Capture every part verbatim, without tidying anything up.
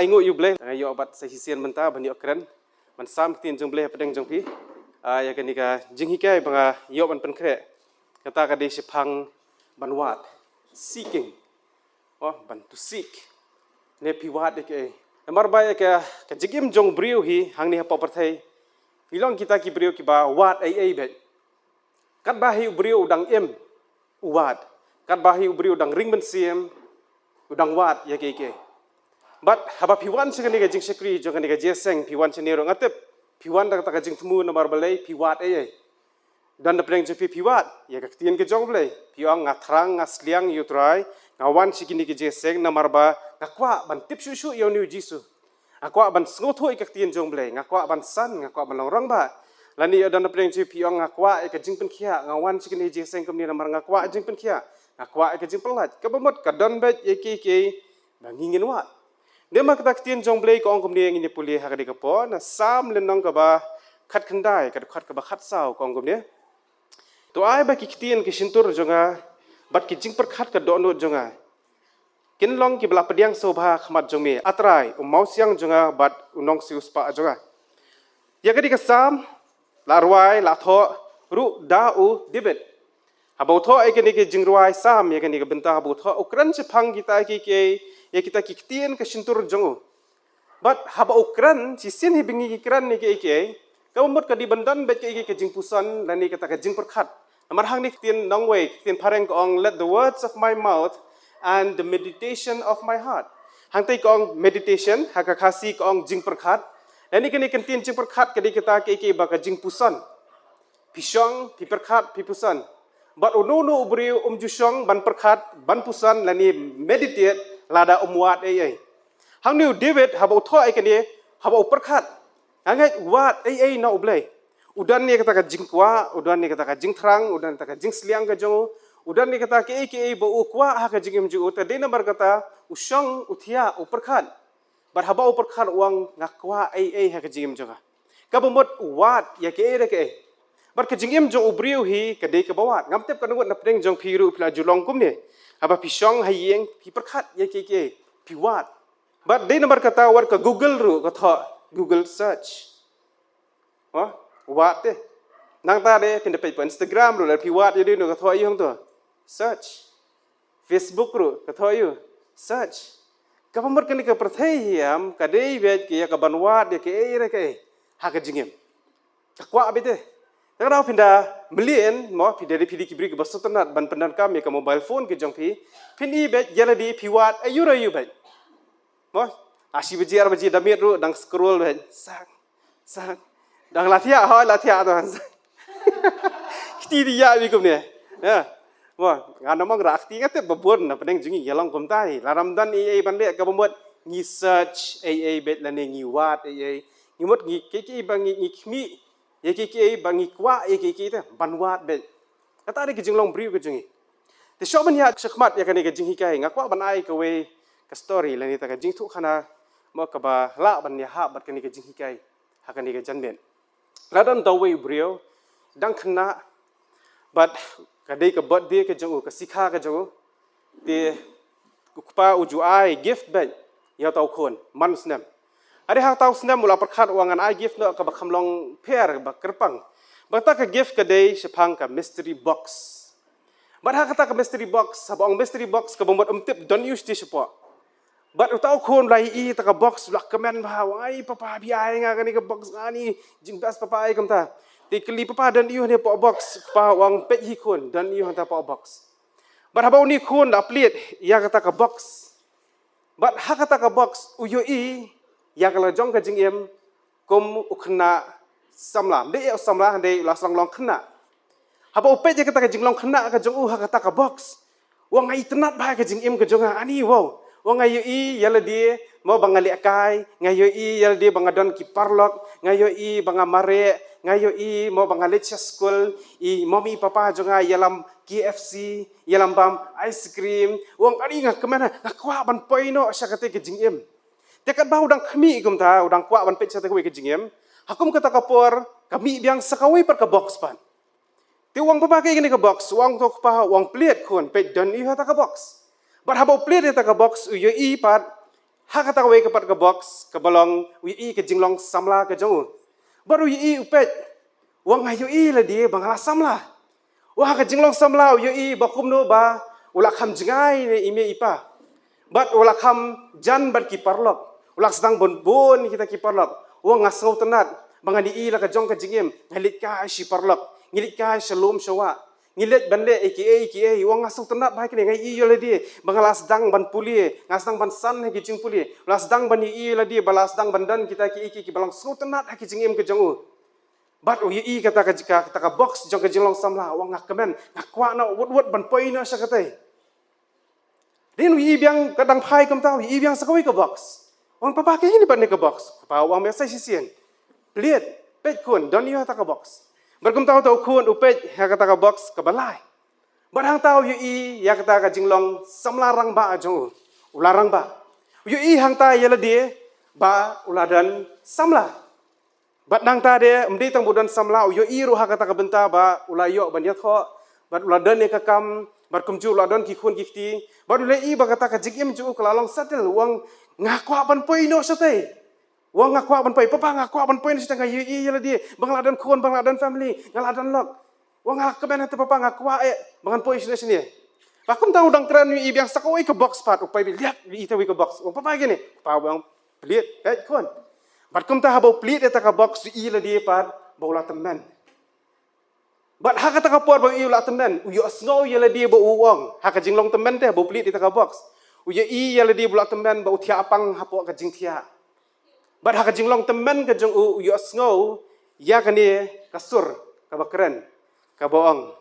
Ai nguh ïa u Blei, nga ïoh bad sa shisien mynta ban ïoh kren ban sam ktien jong u Blei hapdeng jong phi. Ah, ïa kane ka jinghikai ba nga ïoh ban pynkhreh, kata ka dei shaphang ban wad, seeking. Oh, ban to seek. Ne phi wad ïa kaei? Namar ba ïa ka, ka jingim jong u briew hi hangne hapoh pyrthei, ngi long kita ki briew kiba wad ei ei beit. Katba hi u briew u dang im, u wad. Katba hi u briew u dang ring mynsiem, u dang wad ïa kiei kiei. Bad haba phi wan sha kane ka jingshakri jong kane ka jingïaseng, phi wan shane ruh, nga tip phi wan da kata ka jingthmu namar balei, phi wad ei ei. Don napdeng jong phi, phi wad ïa ka ktien ka jong u Blei. Phi ong, nga thrang, nga sliang ïa u Trai, nga wan sha kine ki jingïaseng namar ba nga kwah ban tip shuh shuh ïa une u Jisu. Nga kwah ban sngewthuh ïa ka ktien jong u Blei, nga kwah ban san, nga kwah ban long rangbah. Lane ïa don napdeng jong phi, phi ong, nga kwah ïa ka jingpynkhiah, nga wan sha kine ki jingïaseng kumne namar nga kwah jingpynkhiah, nga kwah ïa ka jingpyllait. Kaba mut ka don beit ïa kiei kiei ba ngi ngin wad. Namar kata ka ktien jong u Blei ka ong kumne, ngin ïa pule ha kane ka por na Salm lynnong kaba khatkhyndai, ka dkhot kaba khatsaw, ka ong kumne: To ai ba ki ktien ki shyntur jong nga bad ki jingpyrkhat ka dohnud jong nga kin long kiba la pdiang sngewbha ha khmat jong me, A Trai, u mawsiang jong nga bad u nongsiewspah jong nga. Ïa kane ka Salm la rwai, la thoh ruh da u David. Haba u thoh ïa kane ka jingrwai Salm, ïa kane ka bynta, haba u thoh, u kren shaphang kita kiei kiei, ïa kita ki ktien ka shyntur jong u. Bad haba u kren, shisien hi ba ngi kren ïa kiei kiei, kaba mut ka dei ban don beit kiei kiei ka jingpuson lane kata ka jingpyrkhat. Namar hangne ka ktien nongwei, ka ktien phareng ka ong, "Let the words of my mouth and the meditation of my heart." Hangtei ka ong meditation, ha ka Khasi ka ong jingpyrkhat. Lane kane ka ktien jingpyrkhat ka dei kata kiei kiei ba ka jingpuson. Phi shong, phi pyrkhat, phi puson. Bad uno uno u briew um ju shong ban pyrkhat, ban puson, lane meditate, lada um wad ei ei. Hangne u David, haba u thoh ïa kane, haba u pyrkhat, nga ngeit u wad ei ei na u Blei. U don ïa kata ka jingkwah, u don ïa kata ka jingthrang, u don ïa kata ka jingsliang ka jong u, u don ïa kata kiei kiei ba u kwah ha ka jingim jong u, te dei namar kata u shong, u thiah, u pyrkhat. Bad haba u pyrkhat u ong, nga kwah ei ei ha ka jingim jong nga. Kaba mut u wad ïa kiei da kiei. Bad ka jingim jong u briew hi ka dei kaba wad. Ngam tip katno ngut napdeng jong phi ruh phi la ju long kumne. Haba phi shong ha ïing, phi pyrkhat ïa kiei kiei, phi wad. Bad dei namar kata wat ka Google ruh ka thoh, Google search. Oh, wad te. Nangta de phin da peit pa Instagram ruh, lada phi wad ïa dei no ka thoh ïa hangto, search. Facebook ruh ka thoh ïa u, search. Kaba mut kane ka pyrthei hi em, ka dei beit ïa ka ban wad ïa kiei re kiei ha ka jingim. Ka kwah beit te. Te ka daw phin da mlien mo, phi da, phi dei ki briew kiba sngewtynnat ban pyndonkam ïa ka mobile phone ka jong phi, phin i beit ïa lade phi wad aiu re aiu beit. Mo, ah, shi baje, ar baje da miet ruh dang scroll beit. Sak, sak. Dang la thiah, hoi la thiah tu. Kti di ïa wi kumne. Ya. Mo, ngan ong ra kti, nga tip ba bun na pdeng jong ngi ïa long kumta hi. Lada ym don ei ei ban leh, kaba mut ngi search ei ei beit lane ngi wad ei ei. Ngi mut ngi kiei kiei ba ngi, ngi khmih. Ïa kiei kiei ba ngi kwah, ïa kiei kiei te ban wad beit. Kata dei ka jinglong briew ka jong ngi. Te shuwa ban ïa shakhmat ïa kane ka jinghikai, nga kwah ban ai kawei ka story lane kata ka jingthohkhana, mo, kaba lah ban ïahap bad kane ka jinghikai ha kane ka janmiet. La don da uwei u briew dang khynnah, bad ka dei ka birthday ka jong u, ka sngi ka jong u. Te u kpa u ju ai gift beit ïa uta u khun man u snem. Hynrei ha uta u snem u la pyrkhat u ong, ngan ai gift noh kaba kham long pher, ba kyrpang. Bad kata ka gift ka dei shaphang ka mystery box. Bad ha kata ka mystery box, haba ong mystery box, kaba mut um tip don aiu shatei shapoh. Bad uta u khun u la ïohi ïa kata ka box, u la kmen bha, u ong, "Ai papa, phi ai nga kane ka box, ani jingbha papa, ai kumta." Te kylli, "Papa, don aiu hangne hapoh box?" Kpa u ong, "Peit hi khun, don aiu hangta hapoh box." Bad haba une u khun u la plied ïa kata ka box, bad ha kata ka box u ïohi ïa ka la jong ka jingim kum u khynnah samla. Ym dei ïa u samla, hynrei u la shu long khynnah. Haba u peit ïa kata ka jinglong khynnah ka jong u ha kata ka box, u ong, "Nga itynnat bha ïa ka jingim ka jong nga, ani, wow." U ong, "Nga ïohi ïa lade, mo, ba nga lehkai, nga ïohi ïa lade ba nga don ki paralok, nga ïohi ba nga mareh, nga ïohi, mo, ba nga leit sha skul, i mummy papa jong nga ïalam K F C, ïalam bam ice cream." U ong, "Ani, nga kmen, nga kwah ban poi noh sha kata ka jingim." Te katba u dang khmih kumta, u dang kwah ban peit sha kata kawei ka jingim, ha kum kata ka por ka mih biang sa kawei pat ka box pat. Te u ong, "Papa, kaei kane ka box?" U ong, "To kpa," u ong, "plied khun, peit don aiu hata ka box." Bad haba u plied hata ka box, u ïohi pat Ha kata kawei ka pat ka box, kaba long u ïohi ka jinglong samla ka jong u. Bad u ïohi u peit, u ong nga ïohi lade ba nga la samla. Wa ha ka jinglong samla u ïohi ba kumno ba u la kham jngai ne i mei i pa. Bad u la kham jan bad ki paralok. U la sdang bun bun kita ki paralok. U ong nga sngewtynnat ba ngan ïohi la ka jong ka jingim, nga leit kai sha paralok, nga leit kai sha lum sha wah. Ngi leit ban leh ïa kiei kiei, u ong nga sngewtynnat ba ha kine nga ïohi ïa lade ba nga la sdang ban pule, nga sdang ban san ha ki jingpule, la sdang ban ïohi ïa lade ba la sdang ban don kita kiei kiei kiba long sngewtynnat ha ki jingim ka jong u. Bad u ïohi kata ka jaka, kata ka box jong ka jinglong samla, u ong nga kmen, nga kwah noh wut wut ban poi noh sha katei. Rin u ïohi biang ka dang phai kumta, u ïohi biang sa kawei ka box. U ong papa, kaei ne pat ne ka box? Papa u ong me sa shisien. Plie, peit khun, don ïa kata ka box. Bad kumta uta u khun u peit ïa kata ka box kaba lai. Bad hangta u ïohi ïa kata ka jinglong samla rangbah jong u. U la rangbah. U ïohi hangta ïa lade ba u la don samla. Bad nangta de, ym dei tang ba u don samla, u ïohi ruh ha kata ka bynta ba u la ïoh ban ïathoh, bad u la don ïa ka kam, bad kumjuh u la don ki khun ki kti, bad u la ïohi ba kata ka jingim jong u ka la long settle, u ong nga kwah ban poi noh shatei. U ong nga kwah ban poi, papa nga kwah ban poi noh shatei, nga ïohi ïa lade ba nga la don khun, ba nga la don family, nga la don lok. U ong nga la kmen hangta papa, nga kwah eh ba ngan poi shane shane. Ba kumta u dang kren u ïohi biang sa kawei ka box pat, u poi biang ïa ita wei ka box. U ong papa kine, papa u ong plie, peit khun. Bad kumta haba u plie ïa kata ka box u ïohi lade pat ba u la tymmen. Bad ha kata ka por ba u ïohi u la tymmen, u ïohsngew ïa lade ba u ong ha ka jinglong tymmen te ba u plie ïa kata ka box. U ïohi ïa lade ba u la tymmen ba u thiah pang hapoh ka jingthiah. Bad ha ka jinglong tymmen ka jong u, u ïohsngew ïa kane ka sur kaba kren, kaba ong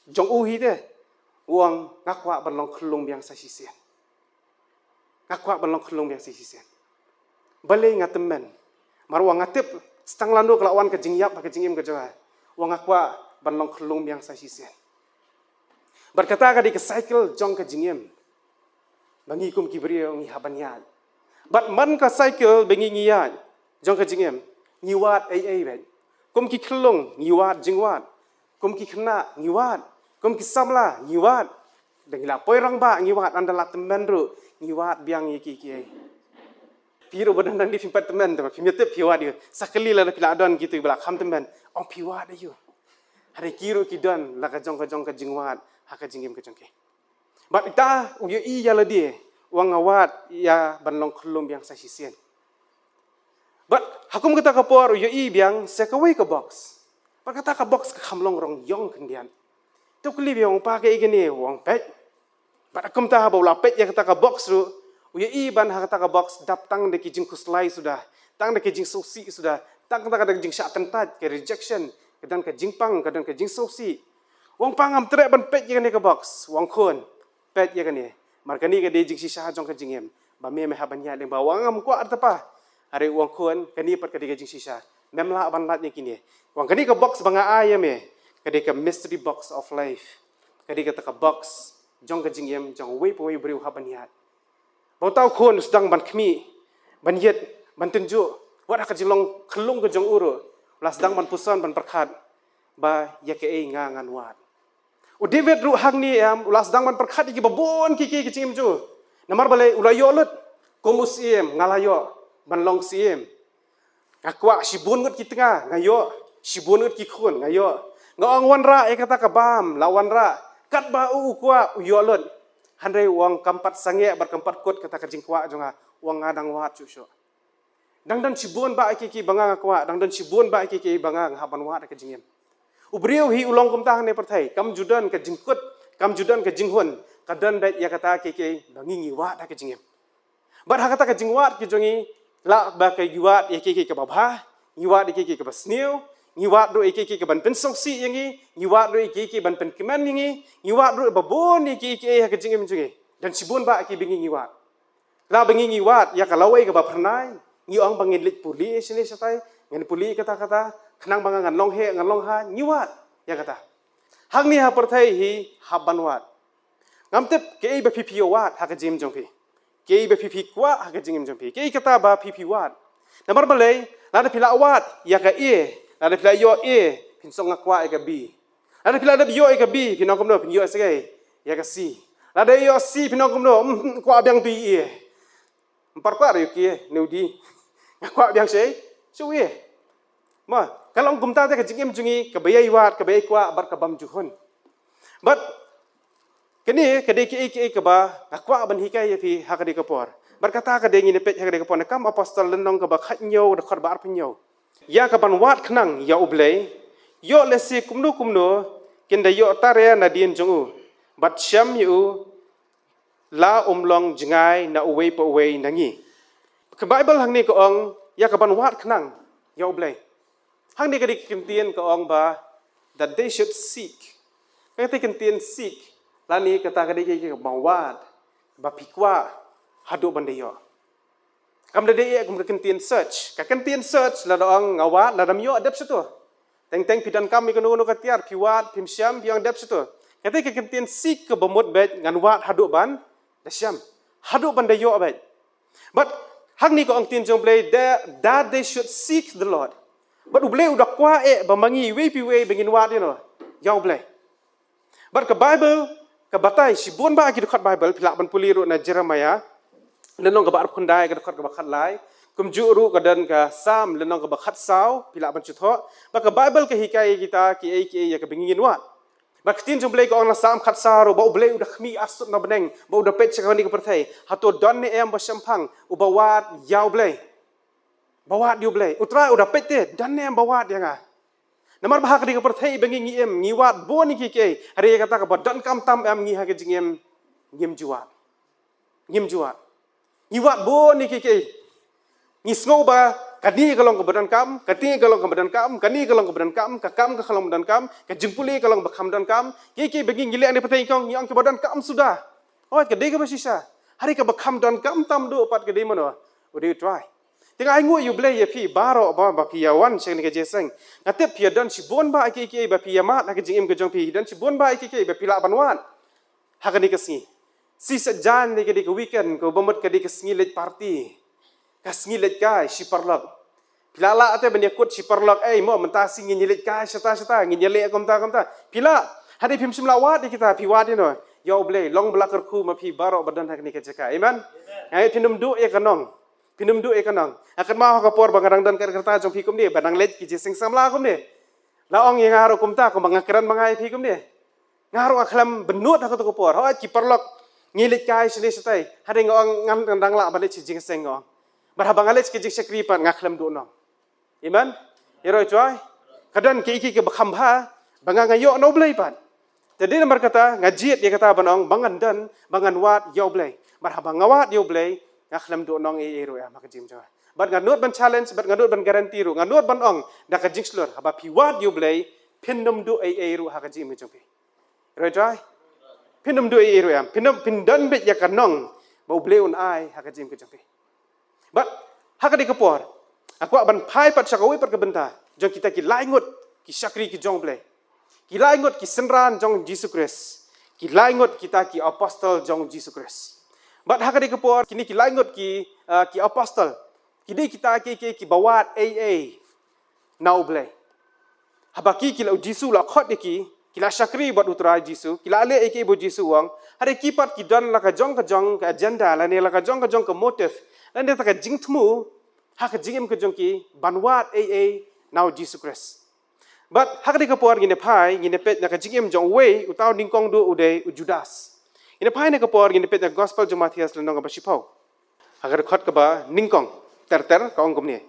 jong u hi te, u ong nga kwah ban long khyllung biang sa shisien. Nga kwah ban long khyllung biang sa shisien. Balei nga tymmen? Namar u ong nga tip, tang lano ka la wan ka jingïap ha ka jingim ka jong nga. U ong nga kwah ban long khyllung biang sa shisien. Bad kata ka dei ka cycle jong ka jingim. Ba ngi kum ki briew ngi hap ban ïaid. Bad man ka cycle ba ngi ngi ïaid jong ka jingim, ngi wad ei ei bad. Kum ki khyllung ngi wad jingwad. Kum ki khynnah ngi wad. Kum ki samla ngi wad. Da ngi la poi rangbah ngi wad, ynda la tymmen ruh ngi wad biang ïa kiei kiei. Phi ruh ba don nang dei phim pat tymmen, te ba phim ïatip phi wad ïa u. Sa kylli lada phi la don kito ba la kham tymmen, ong phi wad ïa u. Hynrei ki ruh ki don la ka jong ka jong ka jingwad ha ka jingim ka jong ki. Bad ita u ïohi ïa lade, u ong nga wad ïa ban long khyllung biang sa shisien. Bad ha kum kata ka por u ïohi biang sa kawei ka box. Bad kata ka box ka kham long rong ïong khyndiat. Te u kylli biang, u ong pa kaei kane, u ong peit. Bad ha kumta haba u la peit ïa kata ka box ruh, u ïohi ban ha kata ka box dap tang da ki jingkhuslai suda, tang da ki jingsngewsih suda, tang da ki jingshah kyntait, ka rejection, ka don ka jingpang, ka don ka jingsngewsih. U ong pa ngam treh ban peit ïa kane ka box, u ong khun, peit ïa kane. Namar kane ka dei jingshisha jong ka jingim. Ba me me hap ban ïaid lyngba, u ong ngam kwah arta pa. Hynrei u ong khun, kane pat ka dei ka jingshisha. Mem lah ban lait ïa kine. U ong kane ka box ba nga ai ïa me, ka dei ka mystery box of life. Ka dei kata ka box jong ka jingim jong uwei pa uwei u briew hap ban ïaid. Ba uta u khun u sdang ban khmih, ban ïit, ban tynjuh, wat ha ka jinglong khyllung ka jong u ruh, u la sdang ban puson, ban pyrkhat ba ïa kaei nga ngan wad. U David ruh hangne em, u la sdang ban pyrkhat ïa kiba bun kiei kiei ha ka jingim jong u. Namar balei? U la ïoh lut kum u syiem, nga la ïoh ban long syiem. Nga kwah shibun ngut ki tnga, nga ïoh. Shibun ngut ki khun, nga ïoh. Nga ong wanrah ïa kata ka bam, la wanrah. Katba u u kwah, u ïoh lut. Hynrei u ong kam pat sangeh bad kam pat kut kata ka jingkwah jong nga, u ong nga dang wad shuh shuh. Dang don shibun bah ïa kiei kiei ba nga nga kwah, dang don shibun bah ïa kiei kiei ba nga nga hap ban wad ha ka jingim. U briew hi u long kumta hangne pyrthei, kam ju don ka jingkut, kam ju don ka jinghun, ka don beit ïa kata kiei kiei ba ngi ngi wad ha ka jingim. Bad ha kata ka jingwad ka jong ngi, lah ba ka ngi wad ïa kiei kiei kaba bha, ngi wad ïa kiei kiei kaba sniew, ngi wad ruh ïa kiei kiei kaban pynsngewsih ïa ngi, ngi wad ruh ïa kiei kiei ban pynkmen ïa ngi, ngi wad ruh ba bun ïa kiei kiei ha ka jingim jong ngi. Don shibun bah ïa kiei ba ngi ngi wad. Lah ba ngi ngi wad ïa ka lawei kaba phyrnai, ngi ong ba ngin leit pule shane shatai, ngin pule kata kata, khnang ba nga ngan long heh, ngan long ha, ngi wad ïa kata. Hangne ha pyrthei hi hap ban wad. Ngam tip kaei ba phi phi ïa wad ha ka jingim jong phi. Kaei ba phi phi kwah ha ka jingim jong phi. Kaei kata ba phi phi wad. Namar balei, lada phi la wad ïa ka A, lada phi la ïoh A, phin sngewthuh nga kwah ïa ka B. Lada phi la dep ïoh ïa ka B, phin ong kumno, phin ïoh sa kaei, ïa ka C. Lada ïoh C, phin ong kumno, hmm, hmm, kwah biang tu ïa A. Ym pat kwah ruh ïa ki ne u dei. Nga kwah biang sha, sha u ïa. Ma, ka long kumta te ka jingim jong ngi, kaba ïai wad, kaba ïai kwah, bad ka bym ju hun. Bad kane ka dei kaei kaei kaba nga kwah ban hikai ïa phi ha kane ka por. Bad kata ka dei ngin ïa peit ha kane ka por, na Kam Apostol lynnong kaba khathynñiew, dkhot ba arphew hynñiew. Ïa kaban wad khnang ïa U Blei, ïoh lehse kumno kumno kin da ïoh tare nadien jong u, bad shem ïa u, la um long jngai na uwei pa uwei na ngi. Ka Baibl hangne ka ong, ïa kaban wad khnang ïa U Blei. Hangne ka dei ka kyntien ka ong ba, that they should seek. Ka dei ka kyntien seek, lane kata ka dei ka, ka ban wad, ba phi kwah, haduh ban da ïoh. Kam da dei ïa kum ka kyntien search. Ka kyntien search, lada ong nga wad, lada ym ïoh, dep sha to. Teng teng phi donkam ïa kano kano ka tiar, phi wad, phim shem, phi ong dep sha to. Kata ka kyntien seek kaba mut beit, ngan wad haduh ban da shem. Haduh ban da ïoh beit. Bad hangne ka ong ktien jong U Blei, that, that they should seek the Lord. Bad U Blei u da kwah eh ba ma ngi iwei pa iwei ba ngin wad ïa u, ïa U Blei. Bad ka Baibl ka batai shibun bah ki dkhot Baibl, phi lah ban pule ruh na Jeremiah lynnong kaba arphew khyndai, ka dkhot kaba khatlai. Kumjuh ruh ka don ka Salm lynnong kaba khatsaw, phi lah ban shu thoh. Bad ka Baibl ka hikai ïa kita kiei kiei ïa kaba ngin wad. Bad ka ktien jong U Blei ka ong na Salm khatsaw ruh ba U Blei u da khmih arsut na bneng, ba u da peit sha kane ka pyrthei. Hato don ne em ba shemphang uba wad ïa U Blei? Ba wad ïa U Blei. U Trai u da peit te, don ne em ba wad ïa nga? Namar ba ha kane ka pyrthei ba ngi, ngi im, ngi wad bun ïa kiei kiei. Hynrei ïa kata kaba donkam tam em ngi ha ka jingim, ngim ju wad. Ngim ju wad. Ngi wad bun ïa kiei kiei. Ngi sngew ba kane ka long kaba donkam, kane ka long kaba donkam, kane ka long kaba donkam, ka kam ka long kaba donkam, ka jingpule ka long kaba kham donkam. Kiei kiei ba ngi, ngi leh ha kane ka pyrthei, ngi ong kiba donkam suda. Hooid, ka dei kaba shisha. Hynrei kaba kham donkam tam duh pat ka dei mano? U dei U Trai. Te nga ai nguh ïa U Blei ïa phi baroh ba, ba phi ïa wan sha kane ka jingïaseng. Nga tip phi ïa don shibun bah kiei kiei ba phi ïa mad ha ka jingim ka jong phi. Don shibun bah kiei kiei ba phi lah ban wad ha kane ka sngi. Shi saitjaiñ ne ka dei ka weekend, kaba mut ka dei ka sngi leit party, ka sngi leit kai shi paralok. Phi lah lah te ban ïakut shi paralok, ei mo, mynta shi ngin ïa leit kai shata shata, ngin ïa leh kumta kumta. Phi lah. Hynrei phim shym lah wad ïa kita, phi wad ïa u, ïa U Blei. Long ba la kyrkhu ma phi baroh ba don ha kane ka jaka. Amen. Nga ngeit phin ym duh ïa ka nong. Phin ym duh ïa ka nong. Nga kynmaw ha ka por ba nga dang don ka rta jong phi kumne, ba dang leit ki jingïaseng samla kumne. La ong ïa nga ruh kumta, kumba nga kren ma nga ïa phi kumne. Nga ruh nga khlem bynnud ha kato ka por. Hooid ki paralok ngi leit kai shane shatai. Hynrei nga ong ngan, ngan dang lah ban leit sha jingïaseng, nga ong. Bad haba nga leit sha ka jingshakri pat nga khlem duh nong. Amen. Ïaroh Trai. Ka don kiei kiei kiba kham bha ba nga, nga ïoh na U Blei pat. Te dei namar kata nga jied ïa kata ban ong ba ngan don, ba ngan wad ïa U Blei. Bad haba nga wad ïa U Blei, nga khlem duh nong ei ei ruh em ha ka jingim jong nga. Bad nga nud ban challenge, bad nga nud ban guarantee ruh, nga nud ban ong da ka jingshlur, haba phi wad ïa U Blei, phin ym duh ei ei ruh ha ka jingim jong phi. Ïaroh Trai. Phin ym duh ei ei ruh em. Phin ym, phin don beit ïa ka nong ba U Blei un ai ha ka jingim ka jong phi. Bad ha kane ka por nga kwah ban phai pat sha kawei pat ka bynta jong kita ki lai ngut ki shakri ki jong U Blei. Ki lai ngut ki synran jong Jisu Khrist. Ki lai ngut kita ki apostol jong Jisu Khrist. Bad ha kane ka por kine ki lai ngut ki, ah, ki apostol, ki dei kita kiei kiei kiba wad ei ei na U Blei. Haba ki, ki la, U Jisu u la khot ïa ki, ki la shakri bad U Trai Jisu, ki la leh ïa kiei ba U Jisu u ong. Hynrei ki pat ki don la ka jong ka jong ka agenda, lane la ka jong ka jong ka motive, lane la ka jingthmu ha ka jingim ka jong ki ban wad ei ei na U Jisu Khrist. Bad ha kane ka por ngin ïa phai, ngin ïa peit na ka jingim jong uwei uta u nyngkong duh, u dei u Judas. Ngin ïa phai na ka por, ngin ïa peit na ka Gospel jong u Mathaios lynnong kaba shiphew. Ha ka dkhot kaba nyngkong ter ter ka ong kumne.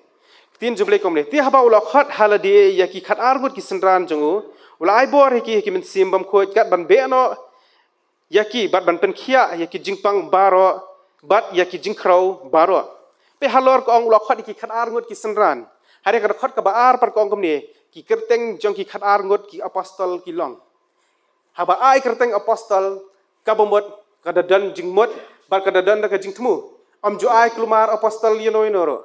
Ka ktien jong U Blei ka ong kumne: Te haba u la khot ha lade ïa ki khatar ngut ki synran jong u, u la ai bor ïa ki ha ki mynsiem bymkhuid kat ban beh noh ïa ki bad ban pynkhiah ïa ki jingpang baroh bad ïa ki jingkhrew baroh. Peit halor ka ong u la khot ïa ki khatar ngut ki synran. Hynrei ka dkhot kaba ar pat ka ong kumne: Ki kyrteng jong ki khatar ngut ki apostol ki long. Haba ai kyrteng apostol, kaba mut ka da don jingmut bad ka da don da ka jingthmu. Ym ju ai kulmar apostol ïano ïano ruh.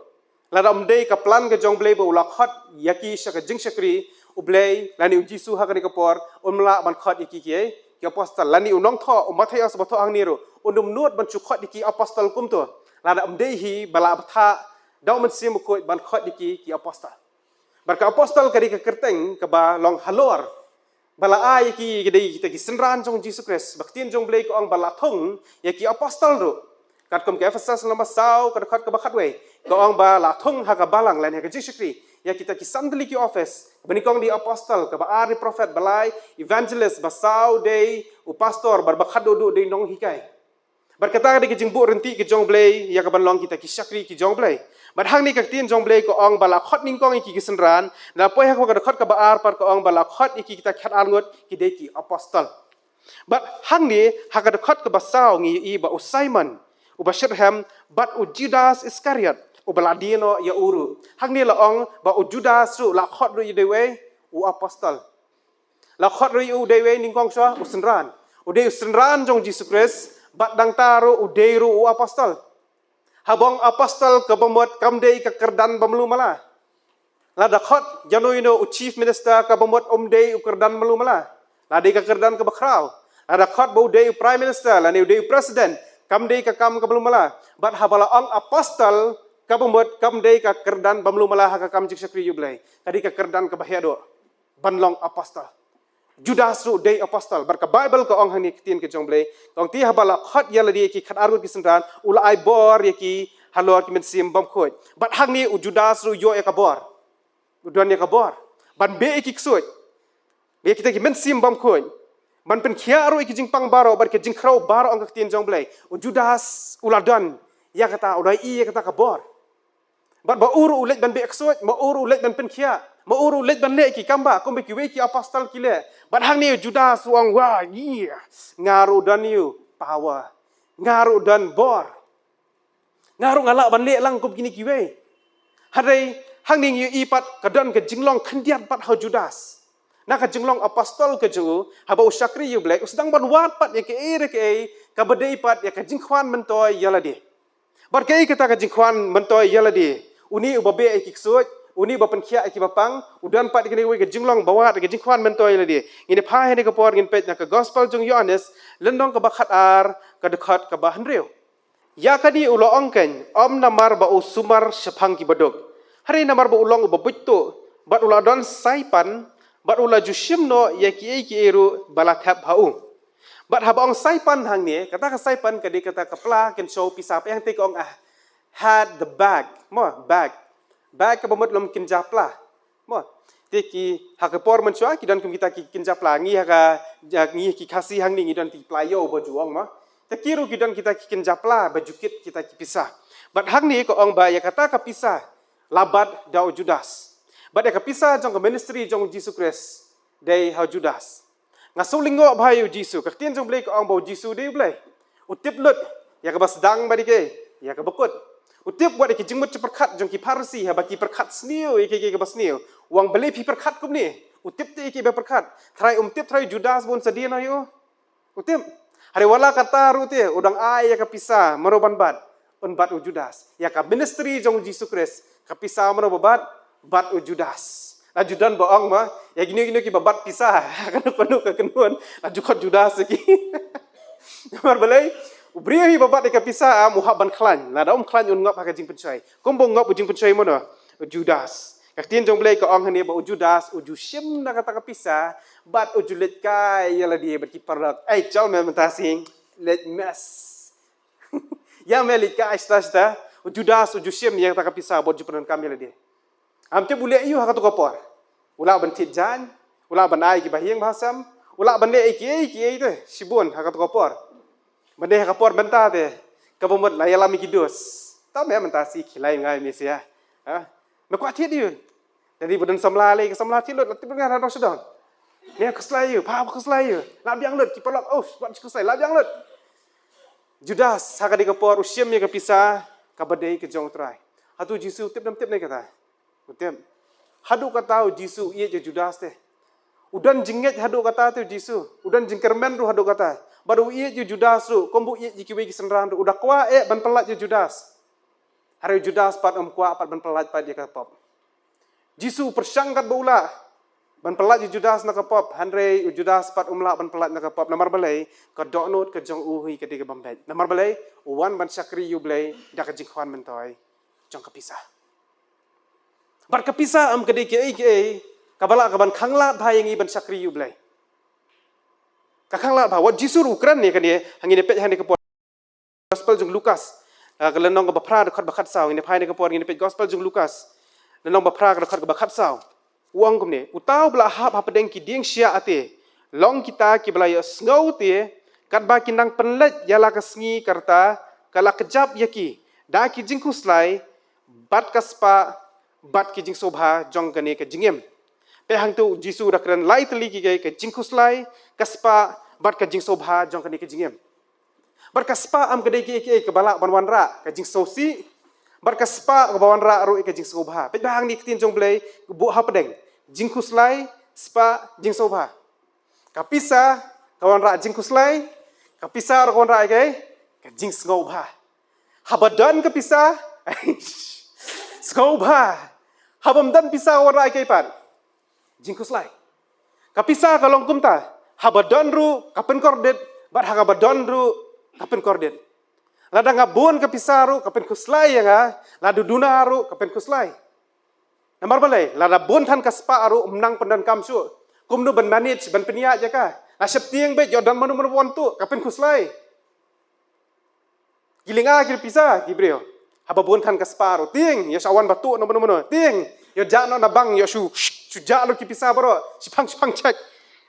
Lada ym dei ka plan ka jong U Blei ba u la khot ïa ki sha ka jingshakri U Blei, lane U Jisu ha kane ka por, um lah ban khot ïa ki kiei, ki apostol. Lane u nongthoh, u Mathaios ba thoh hangne ruh, un ym nud ban shu khot ïa ki apostol kumto lada ym dei hi ba la bthah da U Mynsiem Bakhuid ban khot ïa ki, ki apostol. Bad ka apostol ka dei ka kyrteng kaba long halor ba la ai ïa ki, ki dei kita ki synran jong Jisu Khrist. Ba ka ktien jong U Blei ka ong ba la thung ïa ki apostol ruh. Katkum ka Ephesus lynnong ba saw, ka dkhot kaba khatwei, ka ong ba la thung ha ka balang lane ha ka jingshakri ïa kita ki san tylli ki office, ba nyngkong dei apostol, kaba ar dei prophet, ba lai evangelist, ba saw dei u pastor, bad ba khatduh duh dei nonghikai. Bad kata ka dei ka jingbuh ryntih ka jong U Blei ïa ka ban long kita ki shakri ki jong U Blei. Bad hangne ka ktien jong U Blei ka ong ba la khot nyngkong ïa ki ki synran, da poi ha ka dkhot kaba ar pat ka ong ba la khot ïa ki kita ki khatar ngut, ki dei ki apostol. Bad hangne ha ka dkhot kaba saw ngi ïohi ba u Simon uba shitrhem bad u Judas Iskariot uba la die noh ïa u ruh. Hangne la ong ba u Judas ruh la khot ruh ïa u dei uwei u apostol. La khot ruh ïa u dei uwei nyngkong shuwa u synran. U dei u synran jong Jisu Khrist bad nangta ruh u dei ruh u apostol. Haba ong apostol kaba mut kam dei ka kyrdan ba mluh mala. Lada khot ïano ïano u chief minister kaba mut um dei u kyrdan ba mluh mala. La dei ka kyrdan kaba khraw. Lada khot ba u dei u prime minister lane u dei u president, kam dei ka kam kaba mluh mala. Bad haba la ong apostol kaba mut kam dei ka kyrdan ba mluh mala ha ka kam jingshakri U Blei. Ka dei ka kyrdan kaba heh duh ban long apostol. Judas ruh dei apostol. Bad ka Baibl ka ong hangne, ka ktien ka jong U Blei ka ong, te haba la khot ïa lade ki khatar ngut ki synran, u la ai bor ïa ki halor ki mynsiem bymkhuid. Bad hangne u Judas ruh u ïoh ïa ka bor. U don ïa ka bor ban beh ïa ki ksuid, ïa kita ki mynsiem bymkhuid, ban pynkhiah ruh ïa ki jingpang baroh bad ki jingkhrew baroh, ong ka ktien jong U Blei. U Judas u la don ïa kata, u la ïoh ïa kata ka bor. Bad ba u ruh u leit ban beh ksuid, ba u ruh u leit ban pynkhiah, ba u ruh u leit ban leh ki kam ba kumba kiwei ki apostol ki leh. Bad hangne u Judas u ong, wa, ngi, nga ruh don ïa u power, nga ruh don bor, nga ruh nga lah ban leh lang kum kine kiwei. Hynrei hangne ngi ïohi pat ka don ka jinglong khyndiat pat ha u Judas. Na ka jinglong apostol ka jong u, haba u shakri ïa U Blei, u sdang ban wad pat ïa kaei re kaei kaba dei pat ïa ka jingkhwan myntoi ïa lade. Bad kaei kata ka jingkhwan myntoi ïa lade? Une uba beh ïa ki ksuid, une uba pynkhiah ïa kiba pang, u don pat ïa kane kawei ka jinglong ba wad ïa ka jingkhwan myntoi ïa lade. Ngin ïa phai ha kane ka por, ngin peit na ka gospel jong u Ïoannis, lynnong kaba khatar, ka dkhot kaba hynriew. Ïa kane u la ong kein, ym namar ba u sumar shaphang kiba duk, hynrei namar ba u long uba buit tuh, bad u la don saipan, bad u la ju shim noh ïa kiei kiei ruh ba la thep ha u. Bad haba ong saipan hangne, kata ka saipan ka dei kata ka pla kynshew pisa, hangta ka ong, ah, had the bag, mo, bag. Bag kaba mut lum kynja pla. Mo. Te ki ha ka por mynshuwa ki don kum kita ki kynja pla. Ngi ha ka, ngi ki Khasi hangne ngi don ki pla ïew ba ju ong, mo. Te ki ruh ki don kita ki kynja pla ba ju kit kita ki pisa. Bad hangne ka ong ba ïa kata ka pisa la bat da u Judas. Bad ïa ka pisa jong ka ministry jong u Jisu Khrist dei ha u Judas. Nga shu lyngngoh bha ïa u Jisu. Ka ktien jong U Blei ka ong ba u Jisu u dei U Blei. U tip lut ïa kaba sdang bad ïa ka, ïa kaba kut. U tip wat ïa ki jingmut jingpyrkhat jong ki Pharisi, haba ki pyrkhat sniew ïa ki, ïa kaba sniew. U ong balei phi pyrkhat kumne? U tip te ïa kiba pyrkhat. Trai um tip trai u Judas ba un sa die noh ïa u? U tip. Hynrei wat la katta ruh te, u dang ai ïa ka pisa, mano ban bat? Un bat u Judas. Ïa ka ministry jong u Jisu Khrist, ka pisa mano ba bat? Bat u Judas. La ju don ba ong, mo, ïa kino kino kiba bat pisa, kano kano ka kynhun, la ju khot Judas ïa ki. Namar balei? U briew hi ba bat ïa ka pisa, am, u hap ban khlaiñ. Lada um khlaiñ un ngop ha ka jingpynshoi. Kumba u ngop ha ka jingpynshoi mano? U Judas. Ka ktien jong U Blei ka ong hangne ba u Judas u ju shim na kata ka pisa bad u ju leit kai ïa lade bad ki paralok. Ei, jal me mynta shi, leit mess. Ïa me leit kai shata shata. U Judas u ju shim ïa kata ka pisa bad u ju pyndonkam ïa lade. Am tip u leh aïu ha kato ka por? U lah ban thied jaiñ, u lah ban ai kiba hieng ba ha sem, u lah ban leh ei kiei kiei te shibun ha kato ka por. Ban dei ha ka por mynta te, kaba mut la ïalam ïa ki dos. Tang me mynta shi khie lai ngai me sha. Ha? Me kwah thied aïu? Lada ba don samla lei, ka samla thied lut, la tip nga ha dong sha dong. Me khuslai aïu? Pha, khuslai aïu? La biang lut, ki paralok, oh, wat khuslai, la biang lut. Judas ha ka dei ka por u shim ïa ka pisa kaba dei ka jong u Trai. Hato u Jisu u tip ne em tip ne kata? U tip. Haduh katta u Jisu u ïeit ïa u Judas te. U don jingngeit haduh katta te u Jisu. U don jingkyrmen ruh haduh katta. Bad u ïeit ïa u Judas ruh kumba u ïeit ïa kiwei ki synran ruh. U da kwah eh ban pyllait ïa u Judas. Hynrei u Judas pat um kwah pat ban pyllait pat ïa ka pop. Jisu u pyrshang katba u lah ban pyllait ïa u Judas na ka pop, hynrei u Judas pat um lah ban pyllait na ka pop. Namar balei? Ka dohnud ka jong u hi ka dei kaba beit. Namar balei? U wan ban shakri ïa U Blei da ka jingkhwan myntoi jong ka pisa. Bad ka pisa em ka dei kaei kaei kaba lah ka ban khanglad bha ïa ngi ban shakri ïa U Blei. Ka khanglad bha. Wat Jisu ruh u kren ïa kane, ha ngin ïa peit ha kane ka por. Gospel jong u Lukas, Ah, ka lynnong kaba phra, dkhot ba khatsaw. Ngin ïa phai ne ka por, ngin ïa peit Gospel jong u Lukas, lynnong ba phra, dkhot kaba khatsaw. U ong kumne: Uta uba la hap hapdeng ki dieng shiah ate long kita kiba la ïohsngew te, katba ki nang pynleit ïa la ka sngi ka rta, ka la kjap ïa ki da ki jingkhuslai bad ka spah bad ki jingsngewbha jong kane ka jingim. Peit hangto, u Jisu u da kren lai tylli ki, ka jingkhuslai, ka spah bad ka jingsngewbha jong kane ka jingim. Bad ka spah ym ka dei kiei kiei kaba lah ban wanrah ka jingsngewsih. Bad ka spah kaba wanrah ruh ïa ka jingsngewbha. Peit ba hangne ka ktien jong U Blei ka buh hapdeng: jingkhuslai, spah, jingsngewbha. Ka pisa ka wanrah jingkhuslai, ka pisa ruh ka wanrah ïa ka, ka jingsngewbha. Haba don ka pisa, sngewbha. Haba ym don pisa ka wanrah ïa ka pat, jingkhuslai. Ka pisa ka long kumta, haba don ruh ka pynkordit, bad haba ym don ruh ka pynkordit. Lada nga bun ka pisa ruh ka pynkhuslai ïa nga, lada duna ruh ka pynkhuslai. Namar balei? Lada bun than ka spah ruh ym nang pyndonkam shuh. Kumno ban manage, ban pynïaid ïa ka? La sheptieng beit, ïoh don mano mano ba wan tuh, ka pynkhuslai. Ki lynga ki pisa, ki briew. Haba bun than ka spah ruh, tieng, ïoh shah wan ba tuh na mano mano, tieng, ïoh jah noh na bank, ïoh shu, shu jah noh ki pisa baroh, shiphang shiphang check.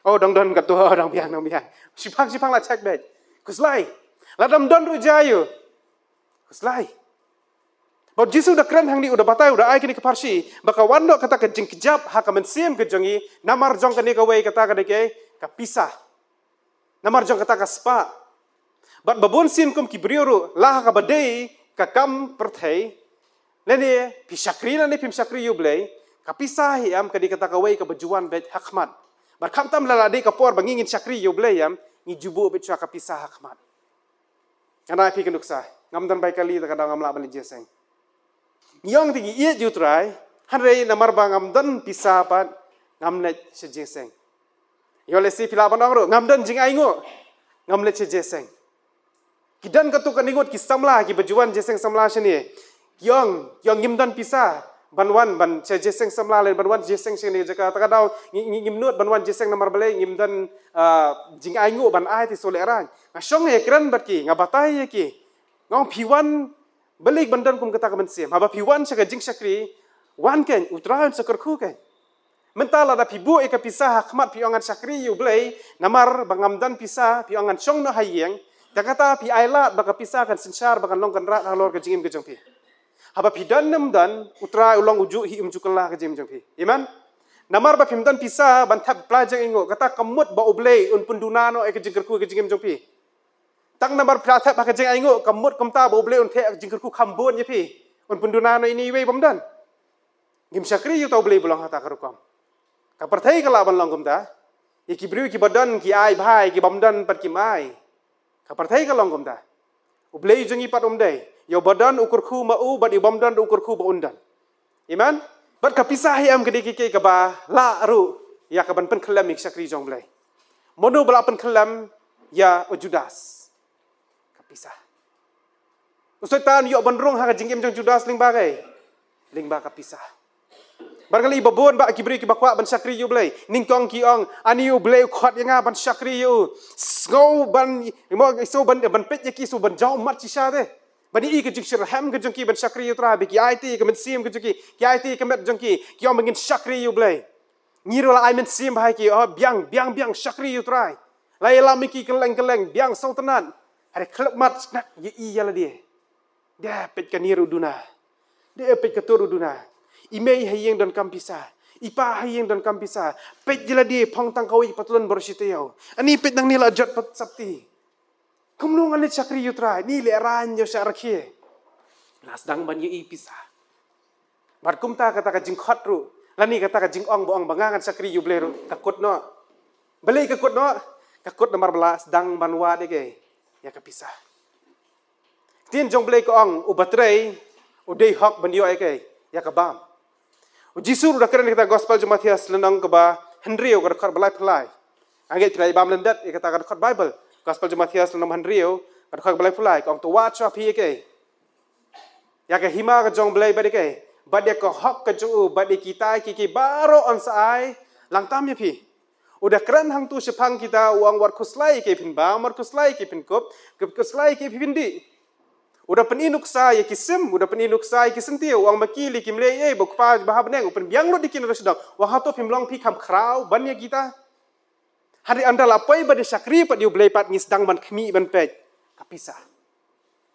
Oh, dang don kato, oh, dang biang, dang biang. Shiphang shiphang la check beit. Khuslai. Lada ym don ruh, jia ïa u. Khuslai. Bad u Jisu u da kren hangne, u da batai, u da ai kane ka pharshi ba ka wan noh kata ka jingkjap ha ka mynsiem ka jong ngi namar jong kane kawei, kata ka dei ka, ka pisa. Namar jong kata ka spah. Bad ba bun sien kum ki briew ruh, la ha kaba dei ka kam pyrthei, lane phi shakri lane phim shakri ïa U Blei, ka pisa hi em ka dei kata kawei kaba ju wan beit ha khmat. Bad khamtam lada dei ka por ba ngi ngin shakri ïa U Blei em, ngi ju buh beit shuwa ka pisa ha khmat. Ngan ai phi ka nuksa. Ngam don bai kali, ta ka daw ngam lah ban leit jingïaseng. Ngi ong te ngi ïeit ïa U Trai, hynrei namar ba ngam don pisa pat, ngam leit sha jingïaseng. Ïoh lehse phi lah ban ong ruh, ngam don jingainguh, ngam leit sha jingïaseng. Ki don katto katne ngut ki samla kiba ju wan jingïaseng samla shane, ki ong, ki ong ngim don pisa ban wan ban sha jingïaseng samla lane ban wan jingïaseng sha kane ka jaka. Ta ka daw ngi, ngi, ngim nud ban wan jingïaseng namar balei? Ngim don, ah, jingainguh ban ai te shu lehraiñ. Nga shong ïakren bad ki, nga batai ïa ki. Nga ong phi wan balei ban don kum kata ka mynsiem? Haba phi wan sha ka jingshakri, wan keiñ, U Trai un sa kyrkhu keiñ. Mynta lada phi buh ïa ka pisa ha khmat, phi ong ngan shakri ïa U Blei, namar ba ngam don pisa, phi ong ngan shong noh ha ïing, ta kata phi ailad ba ka pisa kan synshar, ba kan long kynrad halor ka jingim ka jong phi. Haba phi don ne ym don, U Trai u long ujuh hi, um ju kylla ka jingim jong phi. Amen. Namar ba phim don pisa ban thep pla jingainguh, kata kam mut ba U Blei un pynduna noh ïa ka jingkyrkhu ka jingim jong phi. Tang namar phi la thep ha ka jingainguh, kam mut kumta ba U Blei un theh ka jingkyrkhu kham bun ïa phi, un pynduna noh ïa ine iwei bym don. Ngim shakri ïa uta U Blei ba long ha kata ka rukom. Ka pyrthei ka lah ban long kumta. Ïa ki briew kiba don ki ai bha, ïa ki bym don pat kim ai. Ka pyrthei ka long kumta. U Blei jong ngi pat um dei, ïa uba don u kyrkhu ma u, bad ïa ubym don u kyrkhu ba un don. Amen. Bad ka pisa hi em ka dei ka, ka, kaba lah ruh ïa ka ban pynkhyllem ïa ka shakri jong U Blei. Mano ba lah pynkhyllem ïa u Judas? Ka pisa. U Soitan u ïoh ban rung ha ka jingim jong u Judas lyngba kaei? Lyngba ka pisa. Bad nga la ïohi ba bun bah ki briew kiba kwah ban shakri ïa U Blei, nyngkong ki ong, ani U Blei u khot ïa nga ban shakri ïa u? Sngew ban, mo, sngew ban, ban peit ïa ki, sngew ban jaw mat shisha te, ban ïohi ka jingshitrhem ka jong ki ban shakri ïa U Trai, ba ki aiti ïa ka mynsiem ka jong ki, ki aiti ïa ka met jong ki, ki ong ba ngin shakri ïa U Blei. Ngi ruh la ai mynsiem bha ïa ki, oh, biang, biang, biang, shakri ïa U Trai. La ïalam ïa ki kylleng kylleng, biang sawtynnat. Hynrei khlem mat shuh, ïohi ïa lade. Dei peit kane ruh duna. Dei peit kato ruh duna. I mei ha ïing donkam pisa. I pa ha ïing donkam pisa. Peit ïa lade, phong tang kawei patlun baroh shi taïew. Ani peit nangne la jot pat sopti. Kumno ngan leit shakri ïa U Trai? Ni lehraiñ ïa u shah rakhe. La sdang ban ïohi pisa. Bad kumta kata ka jingkhot ruh, lane kata ka jingong ba ong ba nga ngan shakri ïa U Blei ruh, ka kut noh. Balei ka kut noh? Ka kut namar ba la sdang ban wad ïa kaei? Ïa ka pisa. Ktien jong U Blei ka ong, uba trei u dei hok ban ïoh ïa kaei? Ïa ka bam. U Jisu ruh u da kren ha kata ka Gospel jong u Mathaios lynnong kaba hynriew, ka dkhot ba laiphew lai. Nga ngeit phi la ïa bam lyndet ïa kata ka dkhot Baibl. Gospel jong u Mathaios lynnong ba hynriew, ka dkhot ba laiphew lai, ka ong, to wad shwa phi ïa kaei? Ïa ka hima ka jong U Blei bad ïa kaei? Bad ïa ka hok ka jong u, bad ïa kita kiei kiei baroh yn sa ai lang tam ïa phi. U da kren hangto shaphang kita, u ong, wat khuslai ïa kaei phin bam, wat khuslai ïa kaei phin kup, wat khuslai ïa kaei phin dih. U da pyni nuksa ïa ki sim, u da pyni nuksa ïa ki syntiew, u ong ma ki, lei kim leh ei, ba u Kpa ba ha bneng u pynbiang lut ïa ki na ka shnong. Wat hato phim long phi kham khraw ban ïa kita? Hynrei ynda la poi ban ïa shakri pat ïa U Blei pat ngi sdang ban khmih ban peit ka pisa.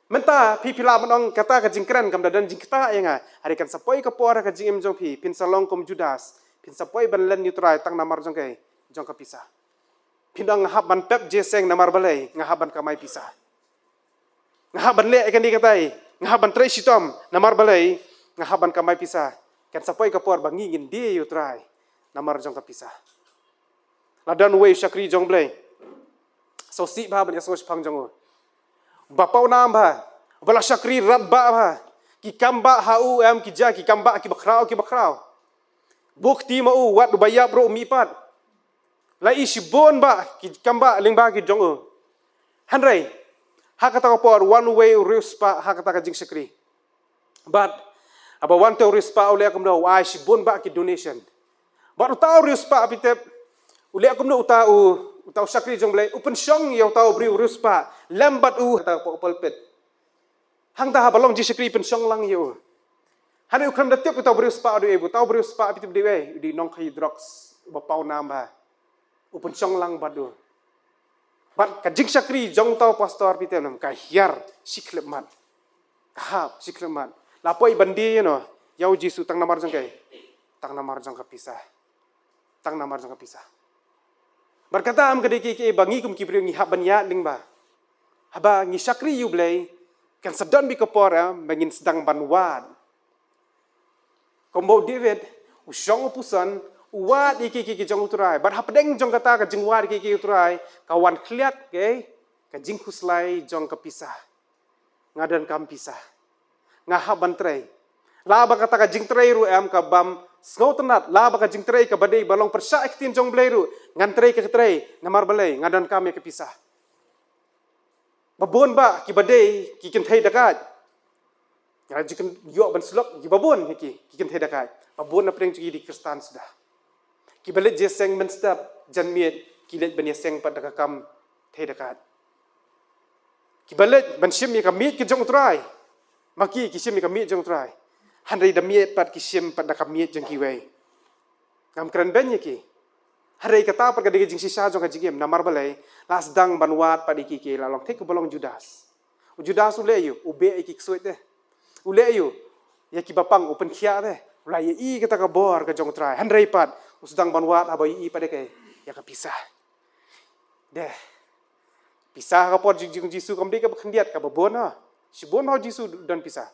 Mynta phi phi lah ban ong kata ka jingkren kam da don jingktah ïa nga. Hynrei kan sa poi ka por ha ka jingim jong phi, phin sa long kum Judas, phin sa poi ban len ïa U Trai tang namar jong ka, jong ka pisa. Phin ong nga hap ban pep jingïaseng namar balei, nga hap ban kamai pisa. Nga hap ban leh kane katai, nga hap ban trei shitom namar balei, nga hap ban kamai pisa. Kan sa poi ka por ba ngi ngin die ïa U Trai namar jong ka pisa. La don uwei u shakri jong U Blei, sngewsih bha ban ïasngew shaphang jong u. Ba pawnam bha, ba la shakri radbah bha. Ki kam bah ha u em ki jia, ki kam bah kiba khraw kiba khraw. Buh kti ma u, wat uba ïap ruh u mih pat. La i shibun bah ki kam bah lyngba ki jong u. Hynrei ha kata ka por wan uwei u riewspah ha kata ka jingshakri. Bad haba wan uta u riewspah u leh kumno, u ai shibun bah ki donation. Bad uta u riewspah, phi tip u leh kumno uta u, uta u shakri jong U Blei? U pynshong ïa uta u briew riewspah lem bad u ha kata ka pulpit. Hangta haba long jingshakri pynshong lang ïa u. Hynrei u khlem da tip uta u riewspah u dei ei, uta u riewspah, phi tip u dei ei, u dei u nongkhaïi drugs, uba pawnam bha. U pynshong lang bad u. Bad ka jingshakri jong uta u pastor, phi tip, ka hiar shikhyllipmat. Ka hap shikhyllipmat. La poi ban die ïa u, ïa U Jisu tang namar jong kaei? Tang namar jong ka pisa. Tang namar jong ka pisa. Bad kata em ka dei kaei kaei ba ngi kum ki briew ngi hap ban ïaid lyngba. Haba ngi shakri ïa U Blei, kan sa don beit ka por em ba ngin sdang ban wad. Kumba u David, u shong u puson, u wad ïa kiei kiei ki jong U Trai. Bad hapdeng jong kata ka jingwad ïa kiei kiei U Trai, ka wan khlieh, okay? Ka jingkhuslai jong ka pisa. Nga donkam pisa. Nga hap ban trei. La ba kata ka jingtrei ruh em ka bym sngewtynnat, la ba ka jingtrei kaba dei ba long pyrshah ïa ka ktien jong U Blei ruh, ngan trei ka trei, namar balei, nga donkam ïa ka pisa. Ba bun bah kiba dei ki kynthei dakaid. Nga la ju kyn-, ïoh ban slok ïa ba bun ki, ki kynthei dakaid. Ba bun na pdeng jong ki dei Khristan suda. Kiba leit ïaseng mynstep janmiet, ki leit ban ïaseng pat da ka kam thei dakaid. Kiba leit ban shim ïa ka miej ka jong U Trai. Ma ki, ki shim ïa ka miej jong U Trai. Hynrei da miet pat ki shim pat da ka miej jong kiwei. Ngam kren beiñ ïa ki. Hynrei kata pat ka dei ka jingshisha jong ka jingim, namar balei, la sdang ban wad pat ïa kiei kiei, la long thik ba long Judas. U Judas u leh aïu? U beh ïa ki ksuid te. U leh aïu? Ïa kiba pang u pynkhiah te. U la ïohi kata ka bor ka jong U Trai. Hynrei pat u sdang ban wad haba u ïohi pat ïa ka, ïa ka pisa. Dei. Pisa ha ka por jong, jong Jisu kam dei kaba khyndiat kaba bun ha. Shibun ha u Jisu u don pisa.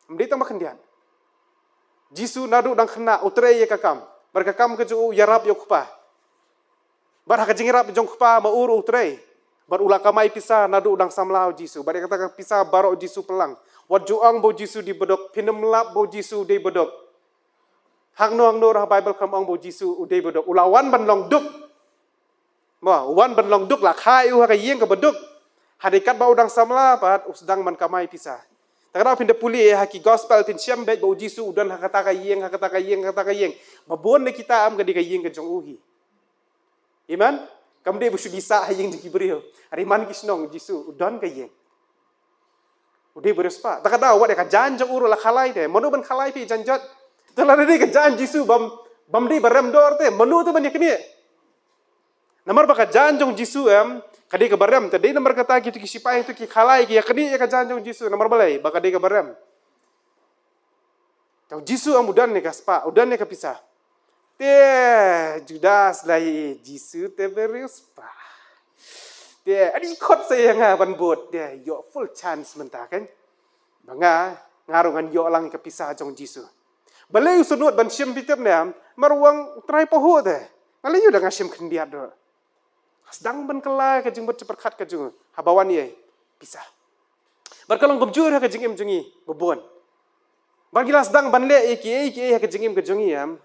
Kam dei tang ba khyndiat. Jisu naduh dang khynnah u trei ïa ka kam. Bad ka kam ka jong u ïarap ïa u Kpa. Bad ha ka jingïarap jong u Kpa ma u ruh u trei. Bad u la kamai pisa naduh dang samla u Jisu. Bad ïa kata ka pisa baroh u Jisu u pynlang. Wat ju ong ba u Jisu u dei baduk, phin ym lap ba u Jisu u dei baduk. Hangno hangno ruh ha Baibl kam ong ba u Jisu u dei baduk. U la wan ban long duk. Mo, u wan ban long duk, la kha ïa u ha ka ïing kaba duk. Hynrei katba u dang samla pat u sdang ban kamai pisa. Te katba phin da pule ha ki gospel phin shem beit ba u Jisu u don ha kata ka ïing, ha kata ka ïing, ha kata ka ïing. Ba bun na kita em ka dei ka ïing ka jong u hi. Amen. Kam dei ba u shu dei sah ha ïing jong ki briew. Hynrei man ki shnong u Jisu u don ka ïing. U dei u riewspah. Te katba wat ïa ka jaiñ jong u ruh la khalai te. Mano ban khalai phi jaiñ jot? Te lada dei ka jaiñ Jisu bym, bym dei ba rem dor te, mano te ban ïa knieh? Namar ba ka jaiñ jong Jisu em ka dei kaba rem. Te dei namar kata kito ki sipai to ki khalai ki ïa knieh ïa ka jaiñ jong Jisu, namar balei? Ba ka dei kaba rem. Te u Jisu em u don ïa ka spah, u don ïa ka pisa. Te Judas la ïohi Jisu te u riewspah. Te adi khot sa ïa nga ban bud, te ïoh full chance mynta kan. Ba nga, nga ruh ngan ïoh lang ïa ka pisa jong Jisu. Balei u sngewsih ban shim, phi tip ne em? Namar u ong u Trai pahuh te. Nga la ïoh da nga shim khyndiat ruh. Sdang ban kylla ka jingbud jingpyrkhat ka jong u haba wan ïa pisa. Bad ka long kumjuh ha ka jingim jong ngi ba bun. Bad ngi la sdang ban leh ïa kiei kiei ha ka jingim ka jong ngi em,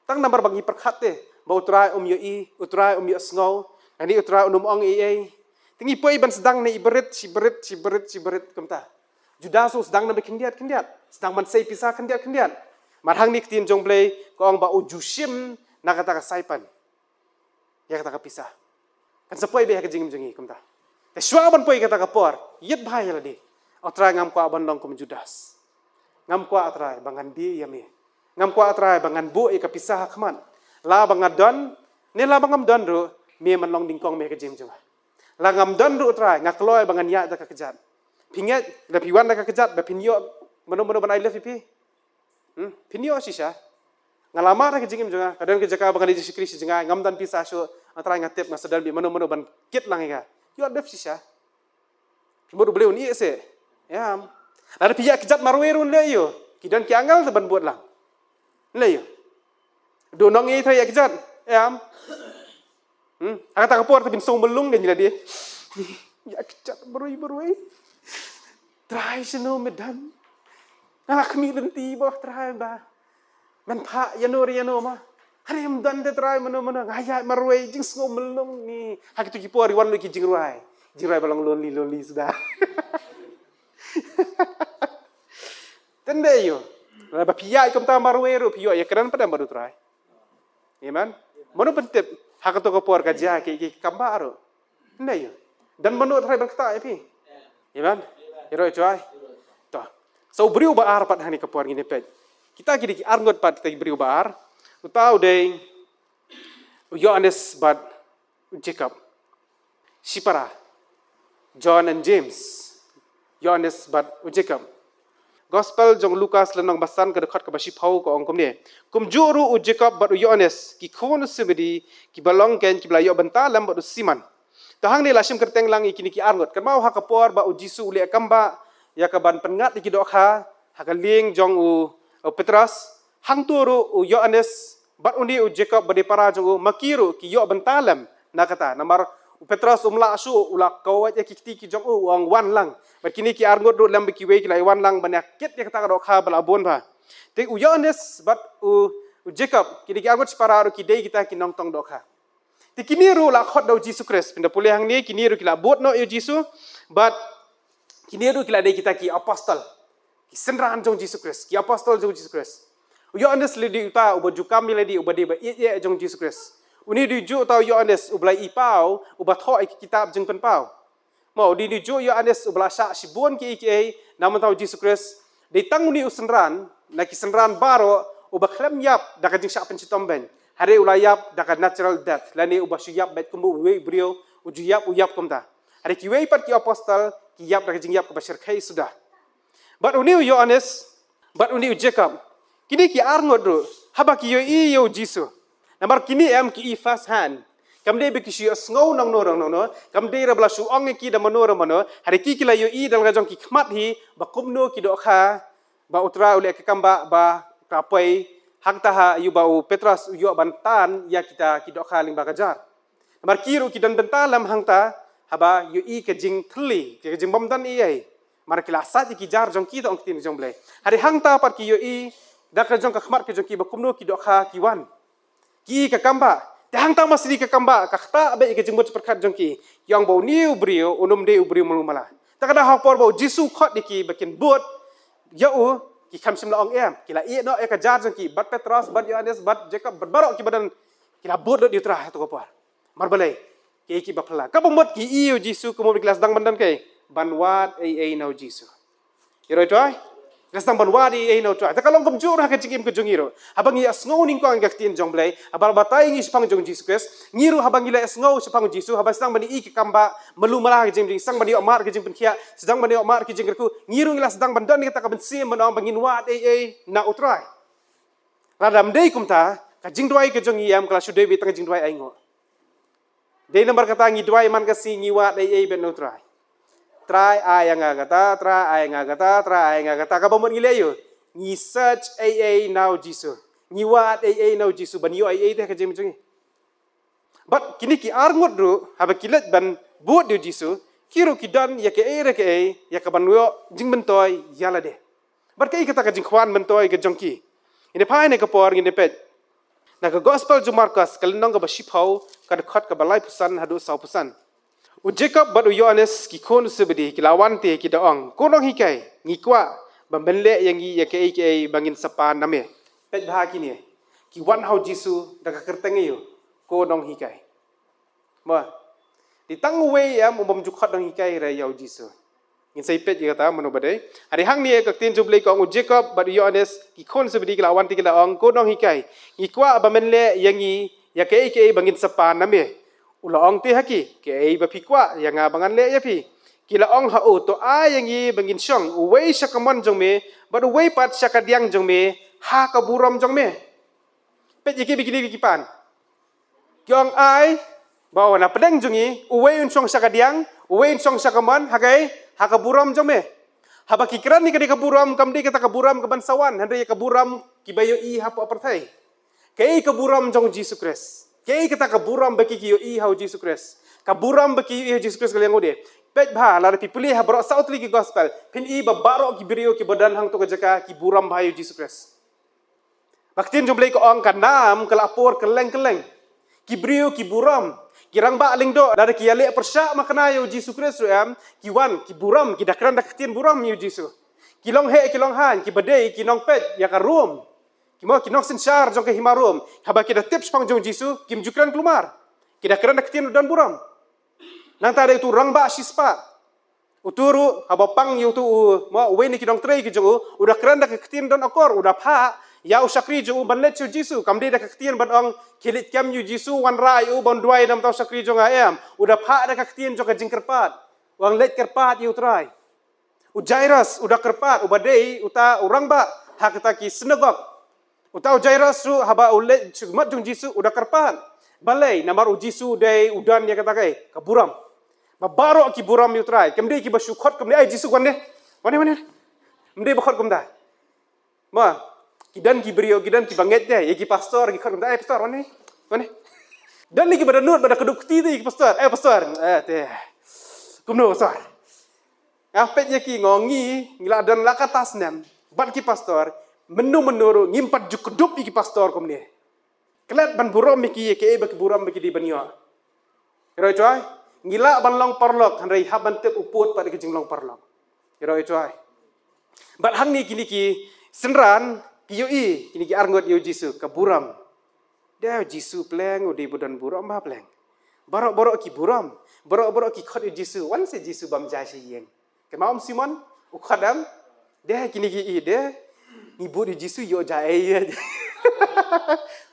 tang namar ba ngi pyrkhat te ba u Trai um ïohi, u Trai um ïohsngew. Ngan ïohi u Trai un ym ong ei ei. Te ngi poi ban sdang na i barit, shi barit, shi barit, shi barit kumta. Judas u sdang na ba khyndiat khyndiat, sdang ban sei pisa khyndiat khyndiat. Mar hangne ka ktien jong U Blei ka ong ba u ju shim na kata ka saipan. Ïa kata ka pisa. Kan sa poi beit ha ka jingim jong ngi kumta. Te shuwa ban poi kata ka por, ïit bha ïa lade. O Trai, ngam kwah ban long kum Judas. Ngam kwah, O Trai, ba ngan die ïa me. Ngam kwah, O Trai, ba ngan buh ïa ka pisa ha khmat. La ba nga don, ne la ba ngam don ruh, me man long nyngkong, me ka jingim jong nga. La ngam don ruh, O Trai, nga kloi ba ngan ïaid da ka kjat. Phi ngeit, lada phi wan da ka kjat, ba phin ïoh mano mano ban ailad ïa phi. Hmm? Phin ïoh shisha. Nga la mad ha ka jingim jong nga, ka don ka jaka ba ngan ïa shakri sha jngai, ngam don pisa shuh, O Trai, nga tip nga sa don beit mano mano ban kit lang ïa ka. Ïoh dep shisha. Phi mut U Blei un ïeh seh. Ïa. Lada phi ïaid kjat marwei ruh, leh ïa u. Ki don ki angel te ban bud lang. Leh ïa u. Dei u nongïaid, Trai, ïaid kjat. Ïa. Hmm? Ha kata ka por te phin sngew myllung, kan, ïa lade. Ïaid kjat marwei marwei. Trai, shano me don? Nga la khmih lynti bha, Trai, ba men phah ïano re ïano ma. Hynrei ym don te, Trai, mano mano. Nga ïaid marwei, jingsngew myllung ne. Ha kito ki por ïa wan lut ki jingrwai. Jingrwai ba long lonely lonely suda. Tynrai ïa u. Ba phi ïaid kumta marwei ruh phi ïoh ïakren pat em bad U Trai. Amen. Mano ban tip ha kato ka por ka jia ki, ki kam ba ruh. Tynrai ïa u. Don mano, Trai, ban ktah ïa phi. Amen. Ïaroh ïa U Trai. To. Sa u briew ba ar pat hangne ka por ngin ïa peit. Kita ki dei ki arngut pat kita ki briew ba ar. Uta u dei u Ïoannis bad u Jakob. Shipara. John and James. Ïoannis bad u Jakob. Gospel jong u Lukas lynnong ba san ka dkhot kaba shiphew ka ong kumne. Kumjuh ruh u Jakob bad u Ïoannis, ki khun u Sebedi, kiba long keiñ kiba la ïoh bynta lem bad u Simon. To hangne la shim kyrteng lang ïa kine ki arngut. Kynmaw ha ka por ba u Jisu u leh kam ba ïa ka ban pynngat ïa ki dohkha ha ka lieng jong u, u Petros. Hangto ruh u Ïoannis bad une u Jakob ba dei para jong u, ma ki ruh ki ïoh bynta lem na kata. Namar u Petros um lah shuh, u la kawait ïa ki kti ki jong u, u ong, wan lang. Bad kine ki arngut ruh lem bad kiwei ki la wan lang ban ïa kit ïa kata ka dohkha ba la bun bha. Te u Ïoannis bad u, u Jakob, kine ki arngut shipara ruh ki dei kita ki nongtong dohkha. Te kine ruh la khot da u Jisu Khrist. Phin da pule hangne, kine ruh ki la bud noh ïa u Jisu. Bad kine ruh ki la dei kita ki apostol. Ki synran jong u Jisu Khrist, ki apostol jong u Jisu Khrist. U Ïoannis lei dei uta uba ju kam ïa lade, uba dei ba ïeit ïa jong u Jisu Khrist. Une dei juh uta u Ïoannis uba la i paw, uba thoh ïa ki kitab jingpynpaw. Mo, u dei juh u Ïoannis uba la shah shibun kiei kiei na bynta u Jisu Khrist. Dei tang une u synran na ki synran baroh uba khlem ïap da ka jingshah pynshitom beiñ. Hynrei u la ïap da ka natural death, lane uba shu ïap beit kum uwei u briew, u ju ïap, u ïap kumta. Hynrei kiwei pat ki apostol ki ïap da ka jingïap kaba shyrkhei suda. Bad une u Ïoannis, bad une u Jakob, kine ki arngut ruh, haba ki ïohi ïa u Jisu. Namar kine em ki i first hand. Kam dei ba ki shu ïohsngew nangno nangno, kam dei re ba la shu ong ïa ki da mano re mano, hynrei ki ki la ïohi da la ka jong ki khmat hi, ba kumno ki dohkha, ba u Trai u leh ka kam ba, ba ka poi, hangta ha ïa uba u Petros u ïoh ban tan ïa kita ki dohkha lyngba ka jar. Namar ki ruh ki don bynta lem hangta, haba ïohi ka jingthylli, ka jingbymdon ei ei. Mar ki la sait ïa ki jar jong ki, to ong ka ktien jong U Blei. Hynrei hangta pat ki ïohi, da ka jong ka khmat ka jong ki ba kumno ki dohkha ki wan. Ki i ka kam ba, te hangta ma sdang ka kam ba, ka ktah beit ïa ka jingmut pyrkhat jong ki. Ki ong ba une u briew, un ym dei u briew malu mala. Te ka dei ha ka por ba u Jisu u khot ïa ki ba kin bud ïa u, ki kham shym la ong em. Ki la ïeh noh ïa ka jar jong ki, bad Petros, bad Ïoannis, bad Jakob, bad baroh kiba don, ki la bud lut ïa u Trai ha kato ka por. Mar balei, ki i kiba phylla. Kaba mut ki i ïa u Jisu, ka mut ki la sdang ban don kaei, ban wad ei ei na u Jisu. Ïaroh ïa U Trai. Ki la sdang ban wad ei ei na u Trai. Te ka long kumjuh ruh ha ka jingim ka jong ngi ruh. Haba ngi ïohsngew nyngkong ïa ka ktien jong U Blei, haba la batai ïa ngi shaphang jong u Jisu Khrist, ngi ruh haba ngi la ïohsngew shaphang u Jisu, haba sdang ban i ka kam ba malu mala ha ka jingim jong ngi, sdang ban ïoh mar ka jingpynkhiah, sdang ban ïoh mar ka jingkyrkhu, ngi ruh ngi la sdang ban don ïa kata ka mynsiem ban ong ba ngin wad ei ei na u Trai. Lada ym dei kumta, ka jingduwai ka jong ngi em ka la shu dei beit tang ka jingduwai ainguh. Dei namar kata ngi duwai man ka sngi, ngi wad ei ei beit na u Trai. Trai, ai ïa nga kata, Trai, ai ïa nga kata, Trai, ai ïa nga kata. Kaba mut ngi leh ïa u, ngi search ei ei na u Jisu. Ngi wad ei ei na u Jisu ban ïoh ei ei te ha ka jingim jong ngi. Bad kine ki arngut ruh, haba ki leit ban bud ïa u Jisu, ki ruh ki don ïa kaei re kaei, ïa kaban ïoh jingmyntoi ïa lade. Bad kaei kata ka jingkwah myntoi ka jong ki. Ngin ïa phai ha kane ka por, ngin ïa peit na ka Gospel jong u Markos, ka lynnong kaba shiphew, ka dkhot kaba laiphew san haduh sawphew san. U Jakob bad u Ïoannis, ki khun u Sebedi, ki la wan te ki da ong, Ko Nonghikai, ngi kwah ba men leh ïa ngi ïa kaei kaei ba ngin sa pan na me. Peit bha kine. Ki wan ha u Jisu da ka kyrteng ïa u, Ko Nonghikai. Mo, dei tang uwei em u bym ju khot Nonghikai re ïa u Jisu. Ngin sa ïa peit ïa kata mano ba dei. Hynrei hangne ka ktien jong U Blei ka ong, u Jakob bad u Ïoannis, ki khun Sebedi, ki la wan te ki la ong, ko nonghikai, ngi kwah ba men leh ïa ngi ïa kaei kaei ba ngin sa pan na me. U la ong te ha ki, kaei ba phi kwah ïa nga ba ngan leh ïa phi? Ki la ong ha u, to ai ïa ngi ba ngin shong uwei sha ka mon jong me bad uwei pat sha ka diang jong me ha ka burom jong me. Peit ïa ki ba kine ki pan. Ki ong, ai ba na pdeng jong ngi uwei un shong sha ka diang, uwei un shong sha ka mon, ha kaei? Ha ka burom jong me. Haba ki kren ïa kane ka burom, kam dei kata ka burom ka ban sa wan, hynrei ïa ka burom kiba ïohi hapoh pyrthei. Kaei ka burom jong U Jisu Khrist? Kaei kata ka burom ba ki, ki ïohi ha U Jisu Khrist? Ka burom ba ki ïohi ha U Jisu Khrist ka long u dei. Peit bha, lada phi pule ha baroh saw tylli ki gospel, phin i ba baroh ki briew kiba don hangto ka jaka ki burom bha ïa U Jisu Khrist. Ba ka ktien jong U Blei ka ong, ka nam ka la por kylleng kylleng. Ki briew ki burom. Ki rangbah lyngdoh, lada ki ïaleh pyrshah makna ïa U Jisu Khrist ruh em, ki wan, ki burom, ki da kren da ka ktien burom ïa U Jisu. Ki long heh, ki long haiñ, kiba dei ki nongpeit ïa ka Rom. Ki mo, ki nongsynshar jong ka hima Rom. Haba ki da tip shaphang jong U Jisu, kim ju kren kulmar. Ki da kren da ka ktien don burom. Nangta dei utu u rangbah shispah. Utu ruh, haba pang ïa utu u, mo, uwei na ki nongtrei ki jong u, u da kren da ka ktien don akor, u da phah ïa u shakri jong u ban leit sha U Jisu. Kam dei da ka ktien ban ong, khie leit kem ïa U Jisu, wanrah ïa u ban duwai na ka bynta u shakri jong nga, em. U da phah da ka ktien jong ka jingkyrpad. U ong, leit kyrpad ïa U Trai. U Jairus u da kyrpad, uba dei uta u rangbah ha kata ki synagog. Uta u Jairus ruh, haba u leit sha khmat jong U Jisu, u da kyrpad. Balei? Namar U Jisu dei u don ïa kata ka, ka burom. Ba baroh ki burom ïa U Trai. Kam dei kiba shu khot kumne, ai Jisu, wan ne. Wan ne, wan ne. Kam dei ba khot kumta. Mo, ki don ki briew, ki don kiba ngeit te ïa ki pastor, ki khot kumta, ai pastor, wan ne. Wan ne. Don ne kiba dohnud, ba da kdup kti te ïa ki pastor, ai pastor. Eh, te. Kumno pastor? Nga peit ïa ki, nga ong, ngi, ngi la don la kata snem bad ki pastor, mynno mynno ruh ngim pat ju kdup ïa ki pastor kumne. Klet ban burom ïa ki ïa kaei ba ki burom ba ki dei ban ïoh. Ïa ro ïa trai, ngi lah ban long paralok, hynrei hap ban tip u pud pat ïa ka jinglong paralok. Ïa ro ïa trai. Bad hangne kine ki synran ki ïohi, kine ki arngut ïa U Jisu, ka burom. Dei U Jisu pleng, u dei ba don burom bha pleng. Baroh baroh ki burom, baroh baroh ki khot ïa U Jisu, wan sha Jisu bam ja sha ïing. Kynmaw Simon, u khot em, dei kine ki i dei, ngi bud ïa U Jisu ïoh ja ei.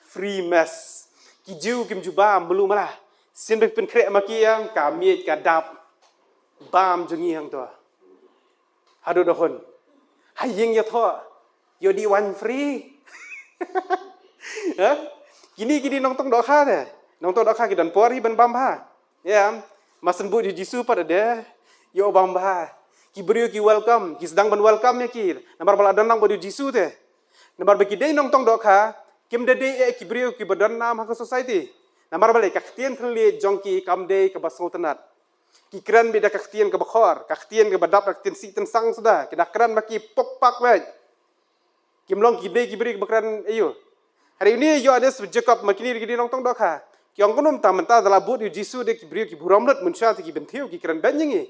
Free mess. Ki Jiw kim ju bam mlu mala. Sien ba pynkhreh ma ki ïa ka miej ka dap. Bam jong ngi hangto. Haduh da hun. Ha ïing ïathoh. Ïoh dih wine free. Ha? Kine ki dei nongtong dohkha te. Nongtong dohkha ki don por hi ban bam bha. Ïa. Mar shu bud ïa U Jisu pat de. Ïoh bam bha. Ki briew ki welcome. Ki sdang ban welcome ïa ki. Namar ba la don lang bad U Jisu te. Namar ba ki dei nongtong dohkha. Kim da dei eh ki briew kiba don nam ha ka society. Namar balei, ka ktien thylliej jong ki kam dei kaba sngewtynnat. Ki kren beit da ka ktien kaba khor, ka ktien kaba dap da ka ktien sih tynsang suda, ki da kren ba ki pok pak beit. Kim long ki dei ki briew kiba kren aïu. Hynrei une u Ïoannis, Jakob, ma kine ki dei nongtong dohkha. Ki ong kumno mynta, mynta da la bud ïa U Jisu, dei ki briew ki burom lut, mynshuwa te ki bynthiew ki kren beiñ ïa ngi.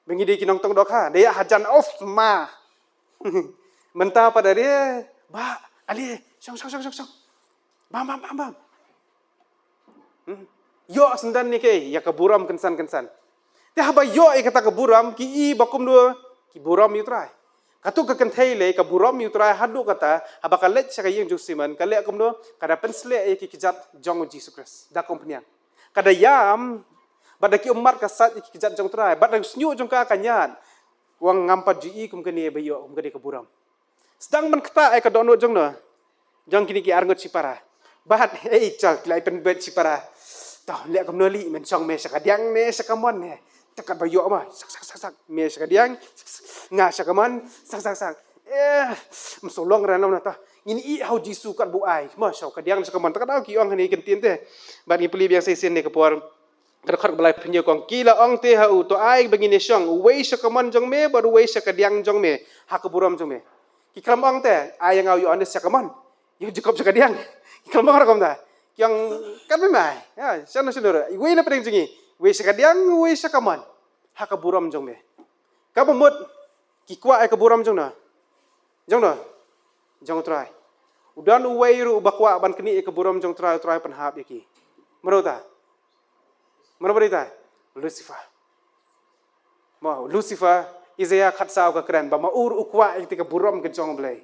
Ba ngi dei ki nongtong dohkha, dei ïa hajan of ma. Mynta pat da dei, ba, ale, shong, shong, shong, shong, shong. Bam, bam, bam, bam. Hmm. Ïoh syndon ne kei, ïa ka burom kynsan kynsan. Te haba ïoh ïa kata ka burom, ki i ba kumno, ki burom ïa U Trai. Katto ka kynthei lei, ka burom ïa U Trai haduh katta, haba ka leit sha ka ïing jong u Simon, ka leh kumno, ka da pynsleh ïa ki kjat jong U Jisu Khrist. Da ka umphniang. Ka da ïam, bad da ki ummat ka sait ïa ki kjat jong U Trai, bad da u shñiuh jong ka ka ñiad. U ong ngam pat ju i kum kane ba ïoh, kum kane ka burom. Sdang ban ktah ïa ka dohnud jong no. Jong kine ki arngut shipara. Bad, ei, chal, ki la pynbeit shipara. To, leh kumno lei, men shong me sha ka diang ne sha ka mon ne. Te katba ïoh ma, sak, sak, sak, sak. Me sha ka diang, sak, sak, nga sha ka mon, sak, sak, sak. Eh, ym shu long re noh na to. Ngin ïeh ha U Jisu katba u ai. Ma, sha ka diang sha ka mon. Te katba ki ong ha kane ka ktien te. Bad ngi pule biang sa shisien ne ka por. Ka dkhot ba lai pynïoh ka ong, ki la ong te ha u, to ai ba ngin ïa shong, uwei sha ka mon jong me, bad uwei sha ka diang jong me, ha ka burom jong me. Ki khlem ong te, ai ïa nga u Ïoannis sha ka mon, ïa u Jakob sha ka diang. Ki khlem ong ruh kumta. Ki ong, katba me ai. Ïa, shano shano ruh. Uwei na pdeng jong ngi. Uwei sha ka diang, uwei sha ka mon. Ha ka burom jong me. Kaba mut, ki kwah ïa ka burom jong no. Jong no. Jong U Trai. U don uwei ruh uba kwah ban knieh ïa ka burom jong U Trai, U Trai pynhap ïa ki. Mano uta? Mano ba dei uta? Lucifer. Mo, Lucifer, Isaiah khatsaw ka kren ba ma u ruh u kwah ïa kata ka burom ka jong U Blei.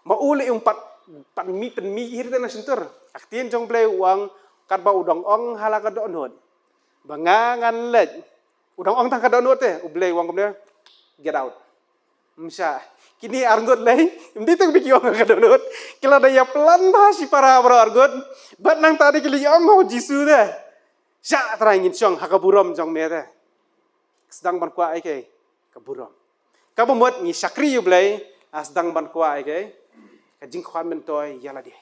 Ma u leh um pat, pat mih, pynmih hi ruh na shyntur. Ka ktien jong U Blei u ong, katba u dang ong ha la ka dohnud ba nga ngan leit. U dang ong tang ka dohnud te, U Blei u ong kumne, "Get out." Ym shah. Kine arngut lei, ym dei tang ba ki ong ha ka dohnud. Ki la da ïa plan bha shipara baroh arngut. Bad nangta dei ki la ong ha U Jisu te, "Shah, Trai, ngin shong ha ka burom jong me te." Sdang ban kwah ïa kaei? Ka burom. Kaba mut ngi shakri ïa U Blei, ah, sdang ban kwah ïa kaei? Ka jingkwah myntoi ïa lade.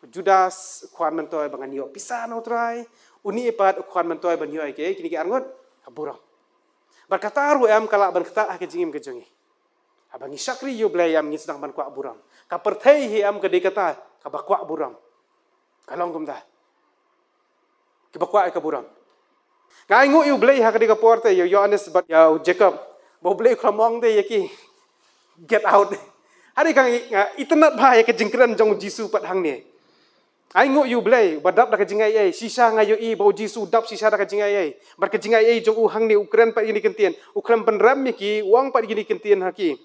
U Judas u kwah myntoi ba ngan ïoh pisa na U Trai, une pat u kwah myntoi ban ïoh ïa kaei? Kine ki arngut, ka burom. Bad kata ruh em ka lah ban ktah ha ka jingim ka jong ngi. Haba ngi shakri ïa U Blei em ngin sdang ban kwah burom. Ka pyrthei hi em ka dei kata kaba kwah burom. Ka long kumta. Kiba kwah ïa ka burom. Nga ainguh ïa U Blei ha ka dei ka por te ïa u Ïoannis bad ïa u Jakob. Ba U Blei u khlem ong te ïa ki, "Get out." Hynrei ka nga itynnad bha ïa ka jingkren jong U Jisu pat hangne. Ainguh ïa U Blei ba dap da ka jingaiei. Shisha nga ïohi ba U Jisu u dap shisha da ka jingaiei. Bad ka jingaiei jong u hangne u kren pat ïa kine ki ktien. U khlem pynrem ïa ki, u ong pat ïa kine ki ktien ha ki.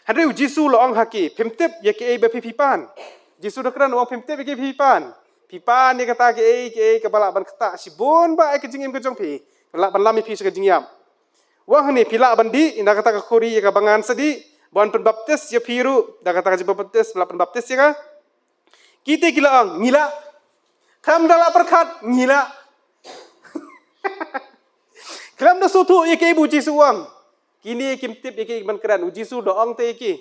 Hynrei U Jisu u la ong ha ki, "Phim tip ïa kaei ba phi phi pan." U Jisu u da kren u ong, "Phim tip ïa kaei ba phi pan. Phi pan ïa kata kaei kaei kaba lah ban ktah shibun bha ïa ka jingim ka jong phi. Lah ban lam ïa phi sha ka jingïap." U ong hangne, "Phi lah ban dih na kata ka khuri ïa kaba ngan sa dih, ban pynbaptis ïa phi ruh da kata ka jingbaptis, lah pynbaptis ïa nga." Kita ki la ong, "Ngi lah." Khlem da lah pyrkhat, "Ngi lah." Khlem da sngewthuh ïa kaei ba U Jisu u ong. Kine kim tip ïa kaei ban kren. U Jisu u da ong te ïa ki,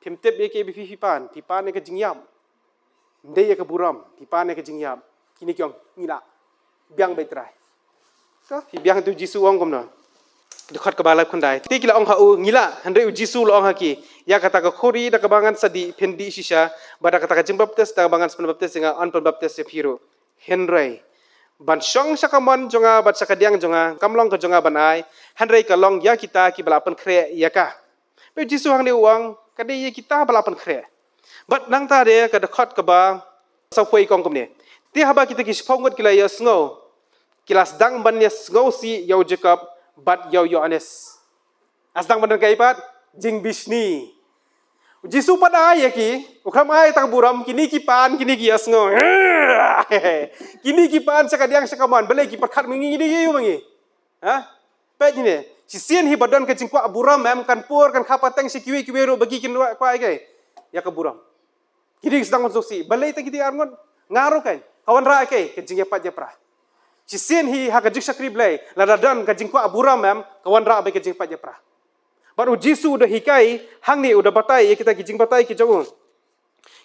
"Phim tip ïa kaei ba phi phi pan. Phi pan ïa ka jingïap. Ym dei ïa ka burom. Phi pan ïa ka jingïap." Kine ki ong, "Ngi lah. Biang beit Trai." Ka, phi biang, te U Jisu u ong kumno? Dkhot kaba laiphew khyndai. Te ki la ong ha u, "Ngi lah." Hynrei U Jisu u la ong ha ki, "Ïa kata ka khuri da kaba ngan sa dih phin dih shisha, bad da kata ka jingbaptis da kaba ngan sa pynbaptis ïa nga yn pynbaptis ïa phi ruh. Hynrei ban shong sha kamon jong nga bad sha kadiang jong nga kam long ka jong nga ban ai, hynrei ka long ïa kita kiba la pynkhreh ïa ka." Bad U Jisu hangne u ong, ka dei ïa kita ba la pynkhreh. Bad nangta de ka dkhot kaba sawphew u ong kumne, "Te haba kita ki shiphew ngut ki la ïohsngew, ki la sdang ban ïasngewsih ïa u Jakob bad ïa u Ïoannis." La sdang ban don kaei pat? Jingbishni. U Jisu pat ai ïa ki, u khlem ai tang burom, kine ki pan, kine ki ïohsngew. Kine ki pan sha kadiang sha kamon, balei ki pyrkhat ma ngi, ngi dei ïa u ma ngi? Ha? Peit kine. Shisien hi ba don ka jingkwah burom em, kan pur, kan kha pateng sha kiwei kiwei ruh ba ki kin kwah ïa kaei? Ïa ka burom. Kine ki sdang ban sngewsih, balei tang kine arngut? Nga ruh kan, ka wanrah ïa kaei? Ka jingïapat ïapra. Shisien hi ha ka jingshakri Blei, lada don ka jingkwah burom em, ka wanrah beit ka jingïapat ïapra. Bad U Jisu u da hikai hangne, u da batai ïa kita ki jingbatai ki jong u.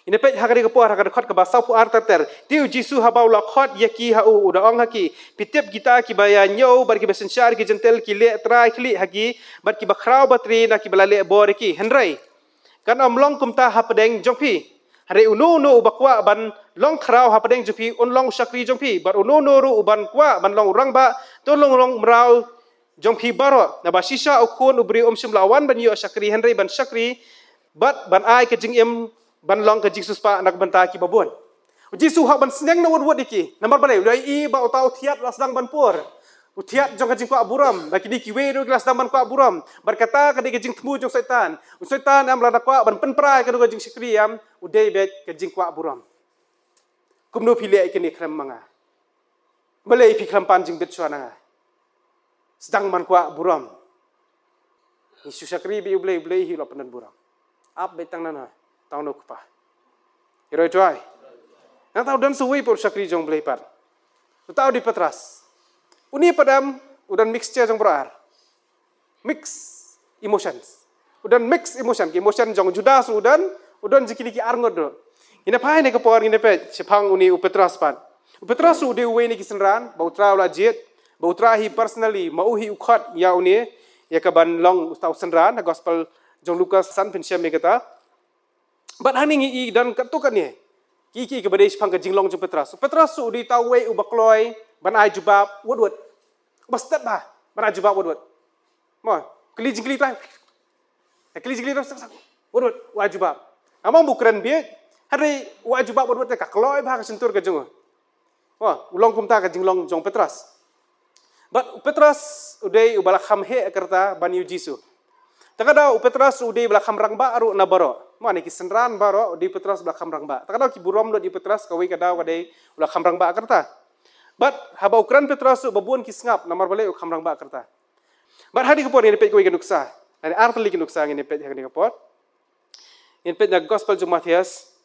Ngin ïa peit ha kane ka por, ha ka dkhot kaba sawphew ar ter ter. Te U Jisu haba u la khot ïa ki ha u, u da ong ha ki, "Phi tip kita kiba ïa ñiew bad kiba synshar ki Jentil ki leh trai khlieh ha ki, bad kiba khraw batri na kiba la leh bor ïa ki. Hynrei kan ym long kumta hapdeng jong phi. Hynrei uno uno uba kwah ban long khraw hapdeng jong phi, un long u shakri jong phi. Bad uno uno ruh uban kwah ban long u rangbah, to long u rangbah jong phi baroh. Naba shisha u Khun u briew um shym la wan ban ïoh shakri, hynrei ban shakri, bad ban ai ka jingim ban long ka jingsiewspah na ka bynta kiba bun." U Jisu u hap ban sneng na wut wut ïa ki. Namar balei? U la ïohi ba uta u thiat u la sdang ban pur. U thiat jong ka jingkwah burom, ba kine kiwei ruh ki la sdang ban kwah burom. Bad kata ka dei ka jingthmu jong u Soitan. U Soitan em lada kwah ban pynpra ïa kano ka jingshakri em, u dei beit ka jingkwah burom. "Kumno phi leh ïa kine khlem ma nga? Balei phi khlem pan jingbit shuwa na nga?" Sdang ban kwah burom. Ngi shu shakri beit ïa U Blei, U Blei hi u la pyndon burom. Ap beit tang na, tang na u Kpa. Ïa roi trai. Nangta u don sa uwei pat u shakri jong U Blei pat. Uta u dei u Petros. Une pat em u don mixture jong baroh ar. Mix emotions. U don mix emotion, ki emotion jong u Judas u don, u don jong kine ki arngut ruh. Ngin ïa phai ha kane ka por, ngin ïa peit shaphang une u Petros pat. U Petros u dei uwei na ki synran ba U Trai u la jied, ba U Trai hi personally, ma u hi u khot ïa une, ïa ka ban long uta u synran, ha gospel jong u Lukas san phin shem ïa kata. Bad hangne ngi i don katto katne ki, ki, kiba dei shaphang ka jinglong jong u Petros. U Petros u dei uta uwei uba kloi ban ai jubab wut wut. Uba stet bha ban ai jubab wut wut. Mo, kylli jingkylli tang. Kylli jingkylli tang, sak, sak. Wut wut, u ai jubab. Namar u kren bieit, hynrei u ai jubab wut wut te ka kloi bha ka shyntur ka jong u. Mo, u long kumta ka jinglong jong u Petros. Bad u Petros u dei uba la kham heh ka rta ban ïa u Jisu. Te ka daw u Petros u dei ba la kham rangbah ruh na baroh. Mo, ne ki synran baroh, u dei u Petros ba la kham rangbah. Te ka daw ki burom lut ïa u Petros, kawei ka daw ka dei u la kham rangbah ka rta. Bad haba u kren u Petros ruh ba bun ki sngap, namar balei u kham rangbah ka rta. Bad ha kane ka por ngin peit kawei ka nuksa. Ar tylli ki nuksa ngin peit ha kane ka por. Ngin peit na Gospel jong u Mathaios,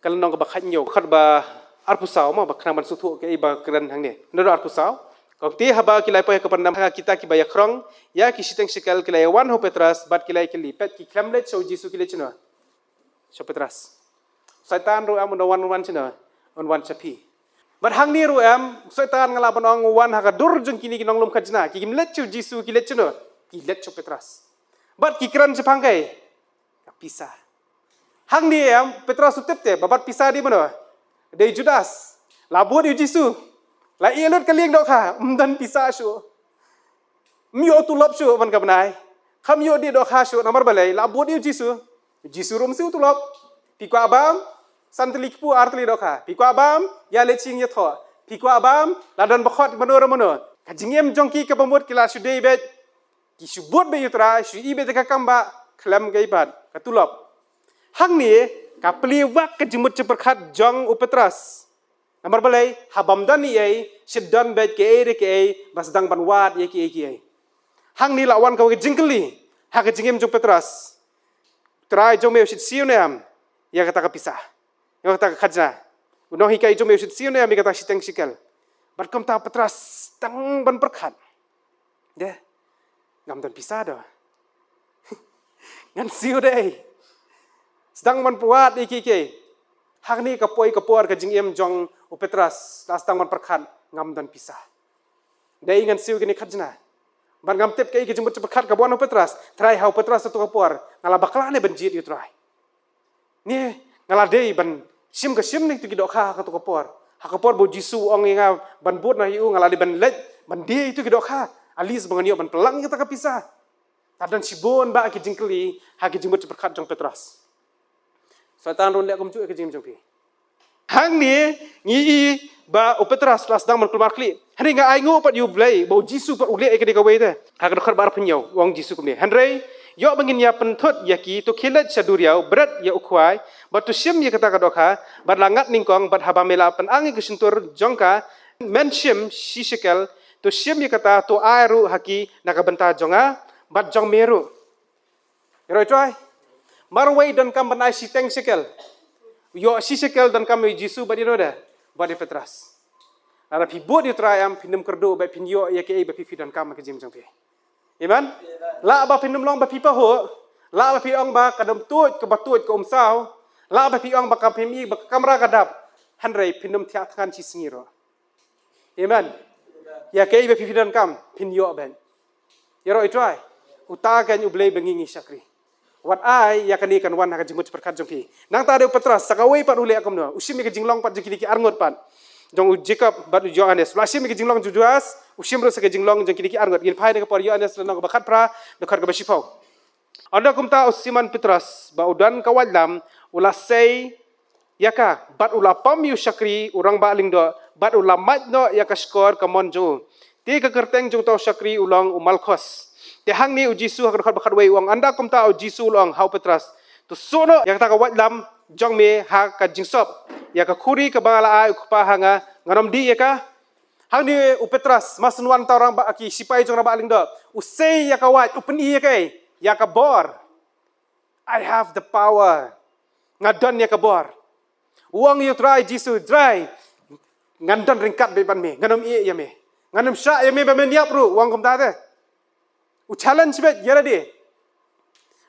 ka lynnong kaba khathynñiew, dkhot ba arphew saw, mo, ba khnang ban sngewthuh kaei ba kren hangne. Lynnong arphew saw. Ka ong, te haba ki la ïa poi ha Kapernaum, ha kita kiba ïakhrong ïa ki shiteng shekel ki la ïawan ha u Petros bad ki la ïakylli. Peit, ki khlem leit sha u Jisu, ki leit shano? Sha u Petros. Soitan ruh em un wan, un wan shano? Un wan sha phi. Bad hangne ruh em, Soitan, nga lah ban ong, u wan ha ka dur jong kine ki nonglum khajna. Kim leit sha u Jisu, ki leit shano? Ki leit sha u Petros. Bad ki kren shaphang kaei? Ka pisa. Hangne em, Petros u tip te ba bat pisa dei mano? Dei Judas. La bud ïa u Jisu, la ïeh lut ka lieng dohkha, ym don pisa shuh. Ym ïoh tulop shuh ban ka bnai. Kham ïoh dih dohkha shuh, namar balei? La bud ïa u Jisu. U Jisu ruh ym siew tulop. Phi kwah bam? San tylli kpu, ar tylli dohkha. Phi kwah bam? Ïa leit shim ïathoh. Phi kwah bam? La don ba khot mano re mano. Ka jingim jong ki kaba mut ki la shu dei beit, ki shu bud beit ïa u Trai, shu ïohi beit ïa ka kam ba khlem kaei pat ka tulop. Hangne ka plie wak ka jingmut jingpyrkhat jong u Petros. Namar balei? Haba ym don ei ei, shu don beit kaei re kaei ba sdang ban wad ïa kiei kiei. Hangne la wan kawei ka jingkylli ha ka jingim jong u Petros. U Trai jong me u shu siew ne em ïa kata ka pisa, ïa kata ka khajna? U nonghikai jong me u shu siew ne em ïa kata ka shiteng shekel? Bad kumta u Petros sdang ban pyrkhat. Dei, ngam don pisa doh. Ngan siew dei. Sdang ban wad ïa kiei kiei. Hangne ka poi ka por ka jingim jong u Petros, la sdang ban pyrkhat, ngam don pisa. Dei ngan siew kine ki khajna. Bad ngam tip kaei ka jingmut jingpyrkhat kaba wan ha u Petros. Trai, ha u Petros ha kato ka por nga la bakla ne ban jied ïa u Trai? Ne nga la dei ban shim ka shim ne kito ki dohkha ha kato ka por? Ha ka por ba u Jisu u ong ïa nga ban bud noh ïa u, nga la dei ban leit ban die ïa kito ki dohkha, at least ba ngan ïoh ban pynlang ïa kata ka pisa. La don shibun bah ki jingkylli ha ki jingmut jingpyrkhat jong u Petros. Soitan ruh un leh kumjuh ïa ka jingim jong phi. Hangne ngi i ba u Petros la sdang ban kulmar khlieh. Hynrei nga ainguh pat ïa U Blei ba u Jisu pat u leh ïa kane kawei te. Ha ka dkhot ba arphew hynñiew u ong u Jisu kumne, hynrei ïoh ba ngin ïa pynthut ïa ki, to khie leit sha duriaw, bret ïa u khwai, bad to shim ïa kata ka dohkha, bad la ngat nyngkong, bad haba me la pynang ïa ka shyntur jong ka, men shim shi shekel, to shim ïa kata, to ai ruh ha ki na ka bynta jong nga bad jong me ruh. Ïaroh ïa u Trai. Marwei donkam ban ai shiteng shekel. Ïoh shi shekel donkam ïa u Jisu bad ïano de? Bad ïa u Petros. Lada phi bud ïa u Trai em, phin ym kyrduh bad phin ïoh ïa kaei ba phi, phi donkam ha ka jingim jong phi. Amen. Lah ba phin ym long ba phi pahuh. Lah ba phi ong ba ka dum tuid, kaba tuid ka um saw. Lah ba phi ong ba ka phim i ba ka kamra ka dap. Hynrei phin ym thiah thngan shisngi ruh. Amen. Ïa kaei ba phi, phi donkam phin ïoh beit. Ïaroh ïa u Trai. Uta kein U Blei ba ngi ngi shakri. Wat ai ïa kane kan wan ha ka jingmut jingpyrkhat jong phi. Nangta de u Petros sa kawei pat u leh kumno? U shim ïa ka jinglong pat jong kine ki arngut pat, jong u Jakob bad u Johannes. U la shim ïa ka jinglong jong u Judas, u shim ruh sa ka jinglong jong kine ki arngut. Ngin phai na ka por Johannes lynnong kaba khatphra, dkhot kaba shiphew. Ynda kumta u Simon Petros ba u don ka waitlam u la sei ïa ka, bad u la pom ïa u shakri u rangbah lyngdoh, bad u la mait noh ïa ka shkor kamon jong u. Te ka kyrteng jong uta u shakri u long u Malkhos. Te hangne u Jisu ha ka dkhot ba khatwei u ong, ynda kumta u Jisu u la ong ha u Petros, to suh noh ïa kata ka waitlam jong me ha ka jingsop. Ïa ka khuri kaba nga la ai u Kpa ha nga, ngan ym dih ïa ka? Hangne u Petros, mar shu wan uta u rangbah, ki shipai jong u rangbah lyngdoh, u sei ïa ka wait, u pyni ïa kaei? Ïa ka bor. I have the power. Nga don ïa ka bor. U ong ïa u Trai Jisu, Trai, ngan don ryngkat bad me, ngan ym ïeh ïa me. Ngan ym shah ïa me ba men ïap ruh, u ong kumta te. U challenge beit ïa lade.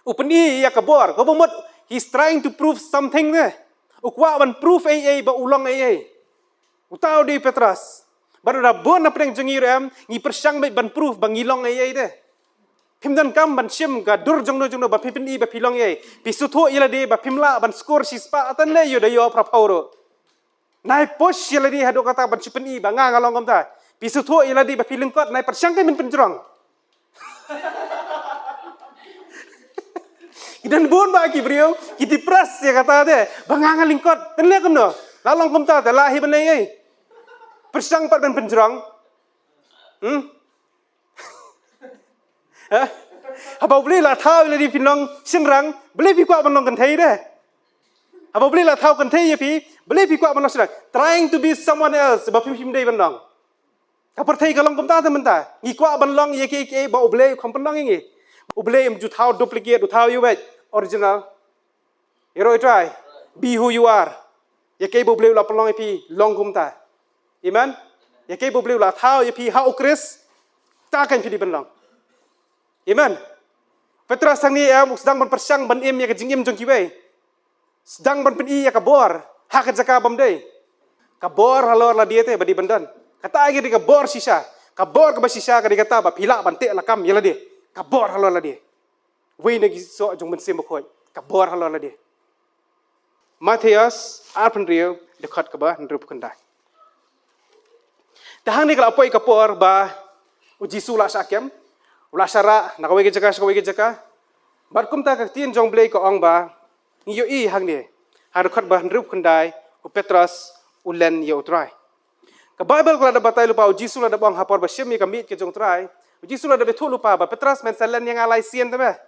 U pyni ïa ka bor, kaba mut he's trying to prove something te. U kwah ban prove ei ei ba u long ei ei. Uta u dei u Petros. Bad lada bun na pdeng jong ngi ruh em, ngi pyrshang beit ban prove ba ngi long ei ei te. Phim donkam ban shim ka dur jongno jongno ba phi pyni ba phi long ei ei. Phi sngewthuh ïa lade ba phim lah ban score shispah, atan lei ïoh da ïoh phraphew ruh. Nai push ïa lade haduh katta ban shu pyni ba nga nga long kumta. Phi sngewthuh ïa lade ba phi lyngkot, nai pyrshang kein ban pynjrong. Ki don bun bah ki briew ki depress ïa kata te, ba nga nga lyngkot. Te leh kumno? La long kumta te lah hi ban leh ei? Pyrshang pat ban pynjrong. Hmm? Ha? Haba U Blei la thaw ïa lade phin long shynrang, balei phi kwah ban long kynthei de? Haba U Blei la thaw kynthei ïa phi, balei phi kwah ban long shynrang? Trying to be someone else, ba phim, phim dei ban long. Ka pyrthei ka long kumta te mynta. Ngi kwah ban long ïa kiei kiei ba U Blei u kham pynlong ïa ngi. U Blei um ju thaw duplicate, u thaw ïa u beit original. Ïaroh ïa U Trai. Be who you are. Ïa kaei ba U Blei u la pynlong ïa phi, long kumta. Amen. Ïa kaei ba U Blei u la thaw ïa phi ha U Khrist, ta kan phi dei ban long. Amen. Petros hangne em, u sdang ban pyrshang ban im ïa ka jingim jong kiwei. Sdang ban pyni ïa ka bor ha ka jaka bym dei. Ka bor halor lade te ba dei ban don. Kata ka dei ka bor shisha. Ka bor kaba shisha ka dei kata ba phi lah ban teh lakam ïa lade. Ka bor halor lade. Wei na ki soh jong u Mynsiem Bakhuid, ka bor halor lade. Mathaios arphew hynriew, dkhot kaba hynriewphew khyndai. Te hangne ka la poi ka por ba U Jisu u la shah kem, u la shah rah na kawei ka jaka sha kawei ka jaka. Bad kumta ka ktien jong U Blei ka ong ba, ngi ïohi hangne ha dkhot ba hynriewphew khyndai, u Petros u len ïa U Trai. Ka Baibl ka la dep batai lypa, U Jisu la dep ong ha por ba shim ïa ka miej ka jong U Trai. U Jisu la dep ïathuh lypa ba, Petros, men sa len ïa nga lai sien te me?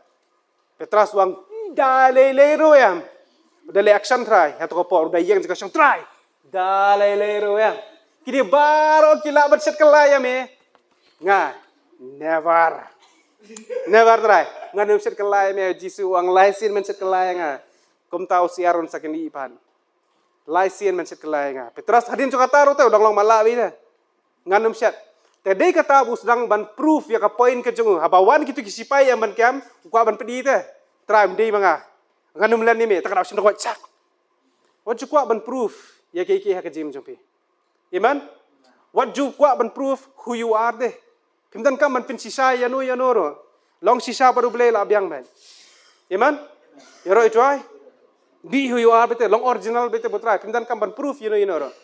Petros u ong, da lei lei ruh em. U da leh action, Trai. Hato ka por u da ïeng jaka shong, Trai, da lei lei ruh em. Kine baroh ki lah ban shet kylla ïa me? Nga, never. Never, Trai. Ngan ym shet kylla ïa me. U Jisu u ong, lai sien men shet kylla ïa nga. Kumta u syiar un sa kynnoh pat. Lai sien men shet kylla ïa nga. Petros hadien jong kata ruh te u dang long matlah beit te. Ngan ym shet. Te dei kata ba u sdang ban proof ïa ka point ka jong u. Haba wan kito ki sipai ïa ban kem, u kwah ban pyni te, Trai, ym dei ma nga. Ngan ym len ïa me. Te kata u shim dang wait shak. Wat ju kwah ban proof ïa kiei kiei ha ka jingim jong phi. Amen. Wat ju kwah ban proof who you are de. Phim donkam ban pynshisha ïano ïano ruh. Long shisha bad U Blei la biang beit. Amen. Ïaroh ïa U Trai. Be who you are beit te, long original beit te bad U Trai. Phim donkam ban proof ïano ïano ruh.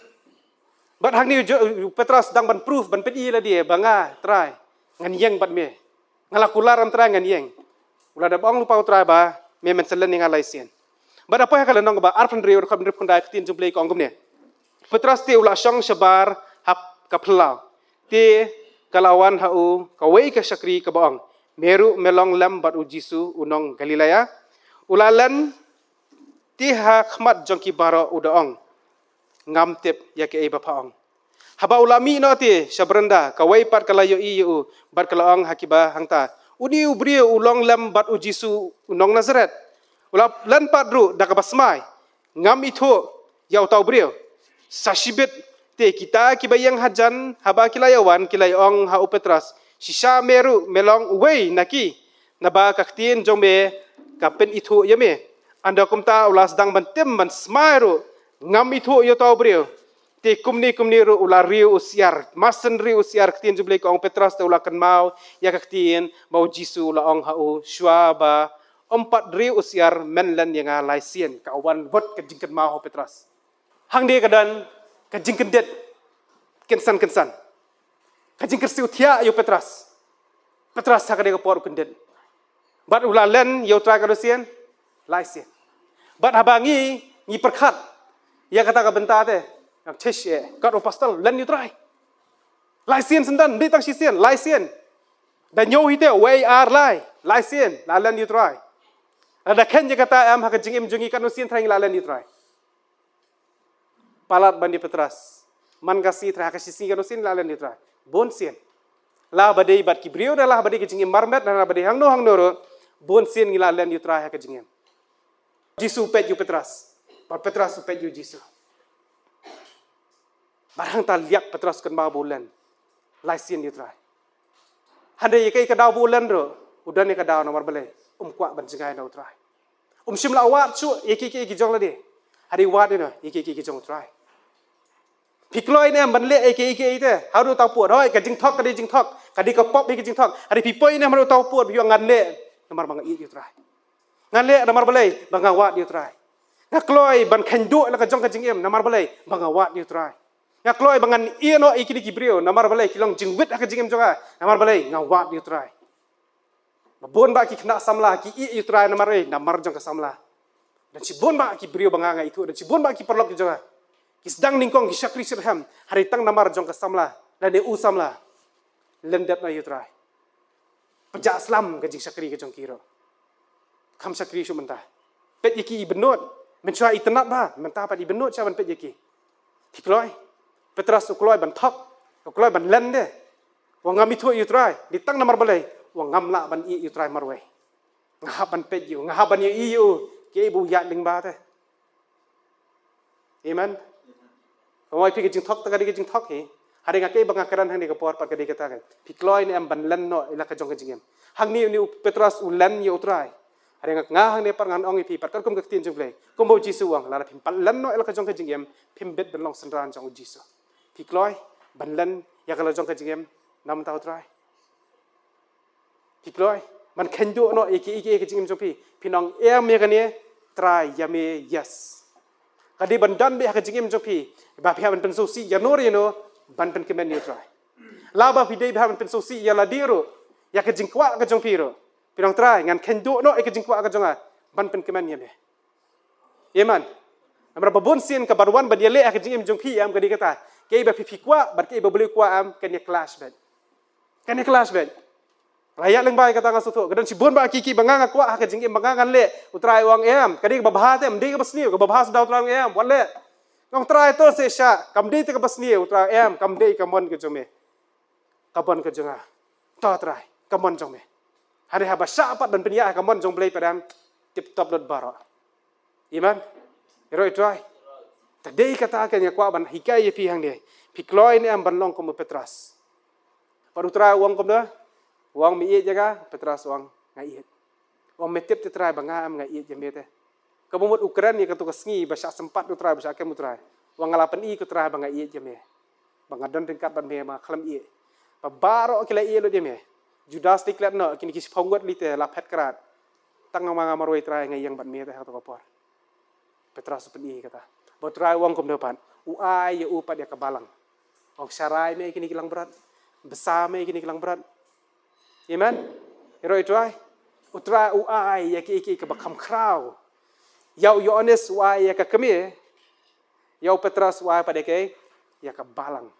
Bad hangne u Jo-, u Petros dang ban proof, ban pyni ïa lade ba nga, Trai, ngan ïeng bad me. Nga la kular em, Trai, ngan ïeng. U la dep ong lypa U Trai ba, me men sa len ïa nga lai sien. Bad ha poi ha ka lynnong kaba arphew hynriew, dkhot hynriewphew khyndai, ka ktien jong U Blei ka ong kumne. Petros te u la shong shabar ha ka phyllaw. Te ka la wan ha u kawei ka shakri kaba ong, me ruh me long lem bad U Jisu u nong Galilea. U la len, te ha khmat jong ki baroh u da ong, ngam tip ïa kaei ba pha ong. Haba u la mih noh te sha brynda, kawei pat ka la ïohi ïa u bad ka la ong ha kiba hangta, une u briew u long lem bad U Jisu u nong Nasaret. U la len pat ruh da kaba smai, ngam ithuh ïa uta u briew. Sa shibit te kita kiba ïeng hajan haba ki la ïa wan ki la ïa ong ha u Petros, shisha me ruh me long uwei na ki, naba ka ktien jong me ka pynithuh ïa me. Ynda kumta u la sdang ban tim ban smai ruh, ngam ithuh ïa uta u briew. Te kumne kumne ruh u la riew u syiar, masan riew u syiar, ka ktien jong U Blei ka ong Petros te u la kynmaw ïa ka ktien ba U Jisu u la ong ha u, shuwa ba ym pat riew u syiar men len ïa nga lai sien. Ka wan bad ka jingkynmaw ha u Petros. Hangne ka don ka jingkyndit kynsan kynsan. Ka jingkyrsiew thiah ïa u Petros. Petros ha kane ka por u kyndit. Bad u la len ïa u Trai katno sien? Lai sien. Bad haba ngi, ngi pyrkhat ïa kata ka bynta te, nang chesh eh, kat u pastor len ïa u Trai lai sien, syndon, ym dei tang shisien, lai sien. Da ñiew hi te wei ar lai, lai sien la len ïa u Trai. Lada kheiñ ïa kata em, ha ka jingim jong ngi katno sien trai ngi la len ïa u Trai? Palat ban ïa Petros. Man ka sngi trai, ha ka shi sngi katno sien la len ïa u Trai? Bun sien. La ba dei bad ki briew, ne la ba dei ka jingim marmet, ne la ba dei hangno hangno ruh, bun sien ngi la len ïa u Trai ha ka jingim. Jisu u peit ïa u Petros, bad Petros u peit ïa u Jisu. Bad hangta liak Petros kynmaw ba u len lai sien ïa u Trai. Hynrei ïa kaei ka daw ba u len ruh, u don ïa ka daw, namar balei? Um kwah ban jngai na u Trai. Um shym la wad shuh ïa kiei kiei ki jong lade. Hynrei wad ïa no, ïa kiei kiei ki jong u Trai. Phi kloi ne em ban leh ïa kiei kiei te haduh uta u pud? Hooid, ka jingthok ka dei jingthok, ka dei ka pop ïa ka jingthok. Hynrei phi poi ne em haduh uta u pud, phi ong ngan leh namar ba nga ïeit ïa u Trai. Ngan leh namar balei? Ba nga wad ïa u Trai. Nga kloi ban kheiñ duh la ka jong ka jingim, namar balei? Ba nga wad ïa u Trai. Nga kloi ba ngan ïeh noh ïa kine ki briew, namar balei? Ki long jingwit ha ka jingim jong nga, namar balei? Nga wad ïa u Trai. Ba bun bah ki khynnah samla ki ïeh ïa u Trai namar, eh, namar jong ka samla. Don shibun bah ki briew ba nga nga ithuh, don shibun bah ki paralok ki jong nga ki sdang nyngkong, ki shakri shitrhem, hynrei tang namar jong ka samla lane u samla lyndet noh ïa u Trai. Jah slam ka jingshakri ka jong ki ruh. Kham shakri shuh mynta. Peit ïa ki i bynnud. Mynshuwa i tynnad bha, mynta pat i bynnud sha ban peit ïa ki. Phi kloi. Petros u kloi ban thok. U kloi ban len de. Wa ngam ithuh ïa u Trai. Dei tang namar balei. Wa ngam lah ban ïeh ïa u Trai marwei. Nga hap ban peit ïa u. Nga hap ban ïohi ïa u. Kiei ba u ïaid lyngba te. Amen. Nga ong ïa phi ka jingthok te ka dei ka jingthok hi. Hynrei nga, kaei ba nga kren hangne ka por pat ka dei kata ka. Phi kloi ne em ban len noh ïa la ka jong ka jingim. Hangne une u Petros u len ïa u Trai. Hynrei nga, nga hangne pat ngan ong ïa phi pat katkum ka ktien jong U Blei. Kumba U Jisu u ong, lada phim pat len noh ïa la ka jong ka jingim, phim bit ban long synran jong U Jisu. Phi kloi ban len ïa ka la jong ka jingim na bynta U Trai? Phi kloi ban kheiñ duh noh ïa ki, ïa ki, ïa ka jingim jong phi? Phin ong em ïa kane, Trai, ïa me, yes. Ka dei ban don beit ha ka jingim jong phi ba phi hap ban pynsngewsih ïano ïano ban pynkmen ïa U Trai. La ba phi dei, phi hap ban pynsngewsih ïa lade ruh, ïa ka jingkwah ka jong phi ruh. Phin ong, Trai, ngan kheiñ duh noh ïa ka jingkwah ka jong nga ban pynkmen ïa me. Amen. Namar ba bun sien ka ban wan ban ïaleh ha ka jingim jong phi em ka dei kata. Kaei ba phi, phi kwah bad kaei ba U Blei u kwah em, kan ïa clash beit. Kan ïa clash beit. La ïaid lyngba ïa kata nga sngewthuh. Ka don shibun ba ki, ki ba nga, nga kwah ha ka jingim ba nga ngan leh. U Trai u ong em, ka dei kaba bha te em, dei kaba sniew, kaba bha sdang, U Trai u ong em, wat leh. Nga ong, Trai, to shisha, kam dei te kaba sniew. U Trai u ong em, kam dei, ka mon ka jong me. Ka mon ka jong nga. To Trai, ka mon jong me. Hynrei haba shah pat ban pynïaid ha ka mon jong U Blei pat em, tip top lut baroh. Amen. Ïaroh ïa U Trai. Te dei kata ka nga kwah ban hikai ïa phi hangne. Phi kloi ne em ban long kum u Petros? Bad U Trai u ong kumno? U ong, me ïeit ïa nga? Petros u ong, nga ïeit. U ong, me tip te Trai ba nga em nga ïeit ïa me te. Kaba mut u kren ïa kato ka sngi ba shah sympat U Trai, ba shah kem U Trai. U ong, nga la pyni ko Trai ba nga ïeit ïa me. Ba nga don ryngkat bad me, ba nga khlem ïeh. Ba baroh ki la ïeh lut ïa me. Judas te klet noh, kine ki shiphew ngut lei te la phet krad. Tang ma nga marwei Trai nga ïeng bad me te ha kato ka por. Petros u pyni kata. Bad U Trai u ong kumno pat? U ai ïa u pat ïa ka balang. U ong, sharai me ïa kine ki langbrot. Bsa me ïa kine ki langbrot. Amen. Ïaroh ïa U Trai. U Trai u ai ïa ki, ïa ki kaba kham khraw. Ïa u Ïoannis u ai ïa ka kmie. Ïa u Petros u ai pat ïa ka, ïa ka balang.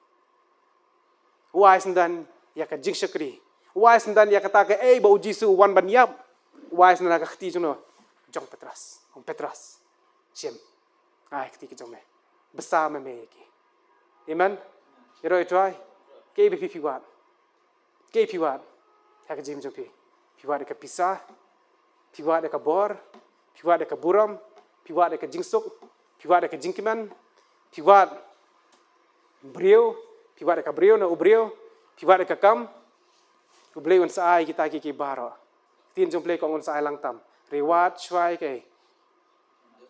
U ai syndon ïa ka jingshakri. U ai syndon ïa kata kaei ba U Jisu u wan ban ïap. U ai syndon ha ka kti jong no? Jong Petros. U ong, Petros, shim, nga ai kti ka jong me. Bsa me me ïa ki. Amen. Ïaroh ïa U Trai. Kaei ba phi, phi wad? Kaei phi wad ha ka jingim jong phi? Phi wad ïa ka pisa? Phi wad ïa ka bor? Phi wad ïa ka burom? Phi wad ïa ka jingsuk? Phi wad ïa ka jingkmen? Phi wad briew? Phi wad ïa ka briew ne u briew? Phi wad ïa ka kam? U Blei un sa ai kita ki, ki baroh. Ktien jong U Blei ka ong un sa ai lang tam. Hynrei wad shuwa ïa kaei?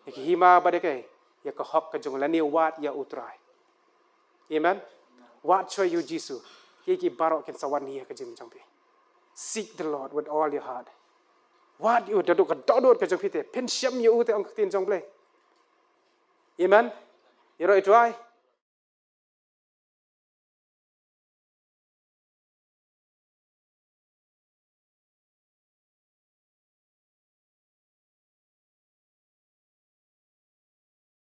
Ïa ka hima bad ïa kaei? Ïa ka hok ka jong u, lane wad ïa U Trai. Amen. Wad shuwa ïa U Jisu. Ki, ki baroh kin sa wan ïa ka jingim jong phi. Seek the Lord with all your heart. Wad ïa u da duk ka dohnud ka jong phi te. Pynshem ïa u te, ong ka ktien jong U Blei. Amen. Ïaroh ïa U Trai.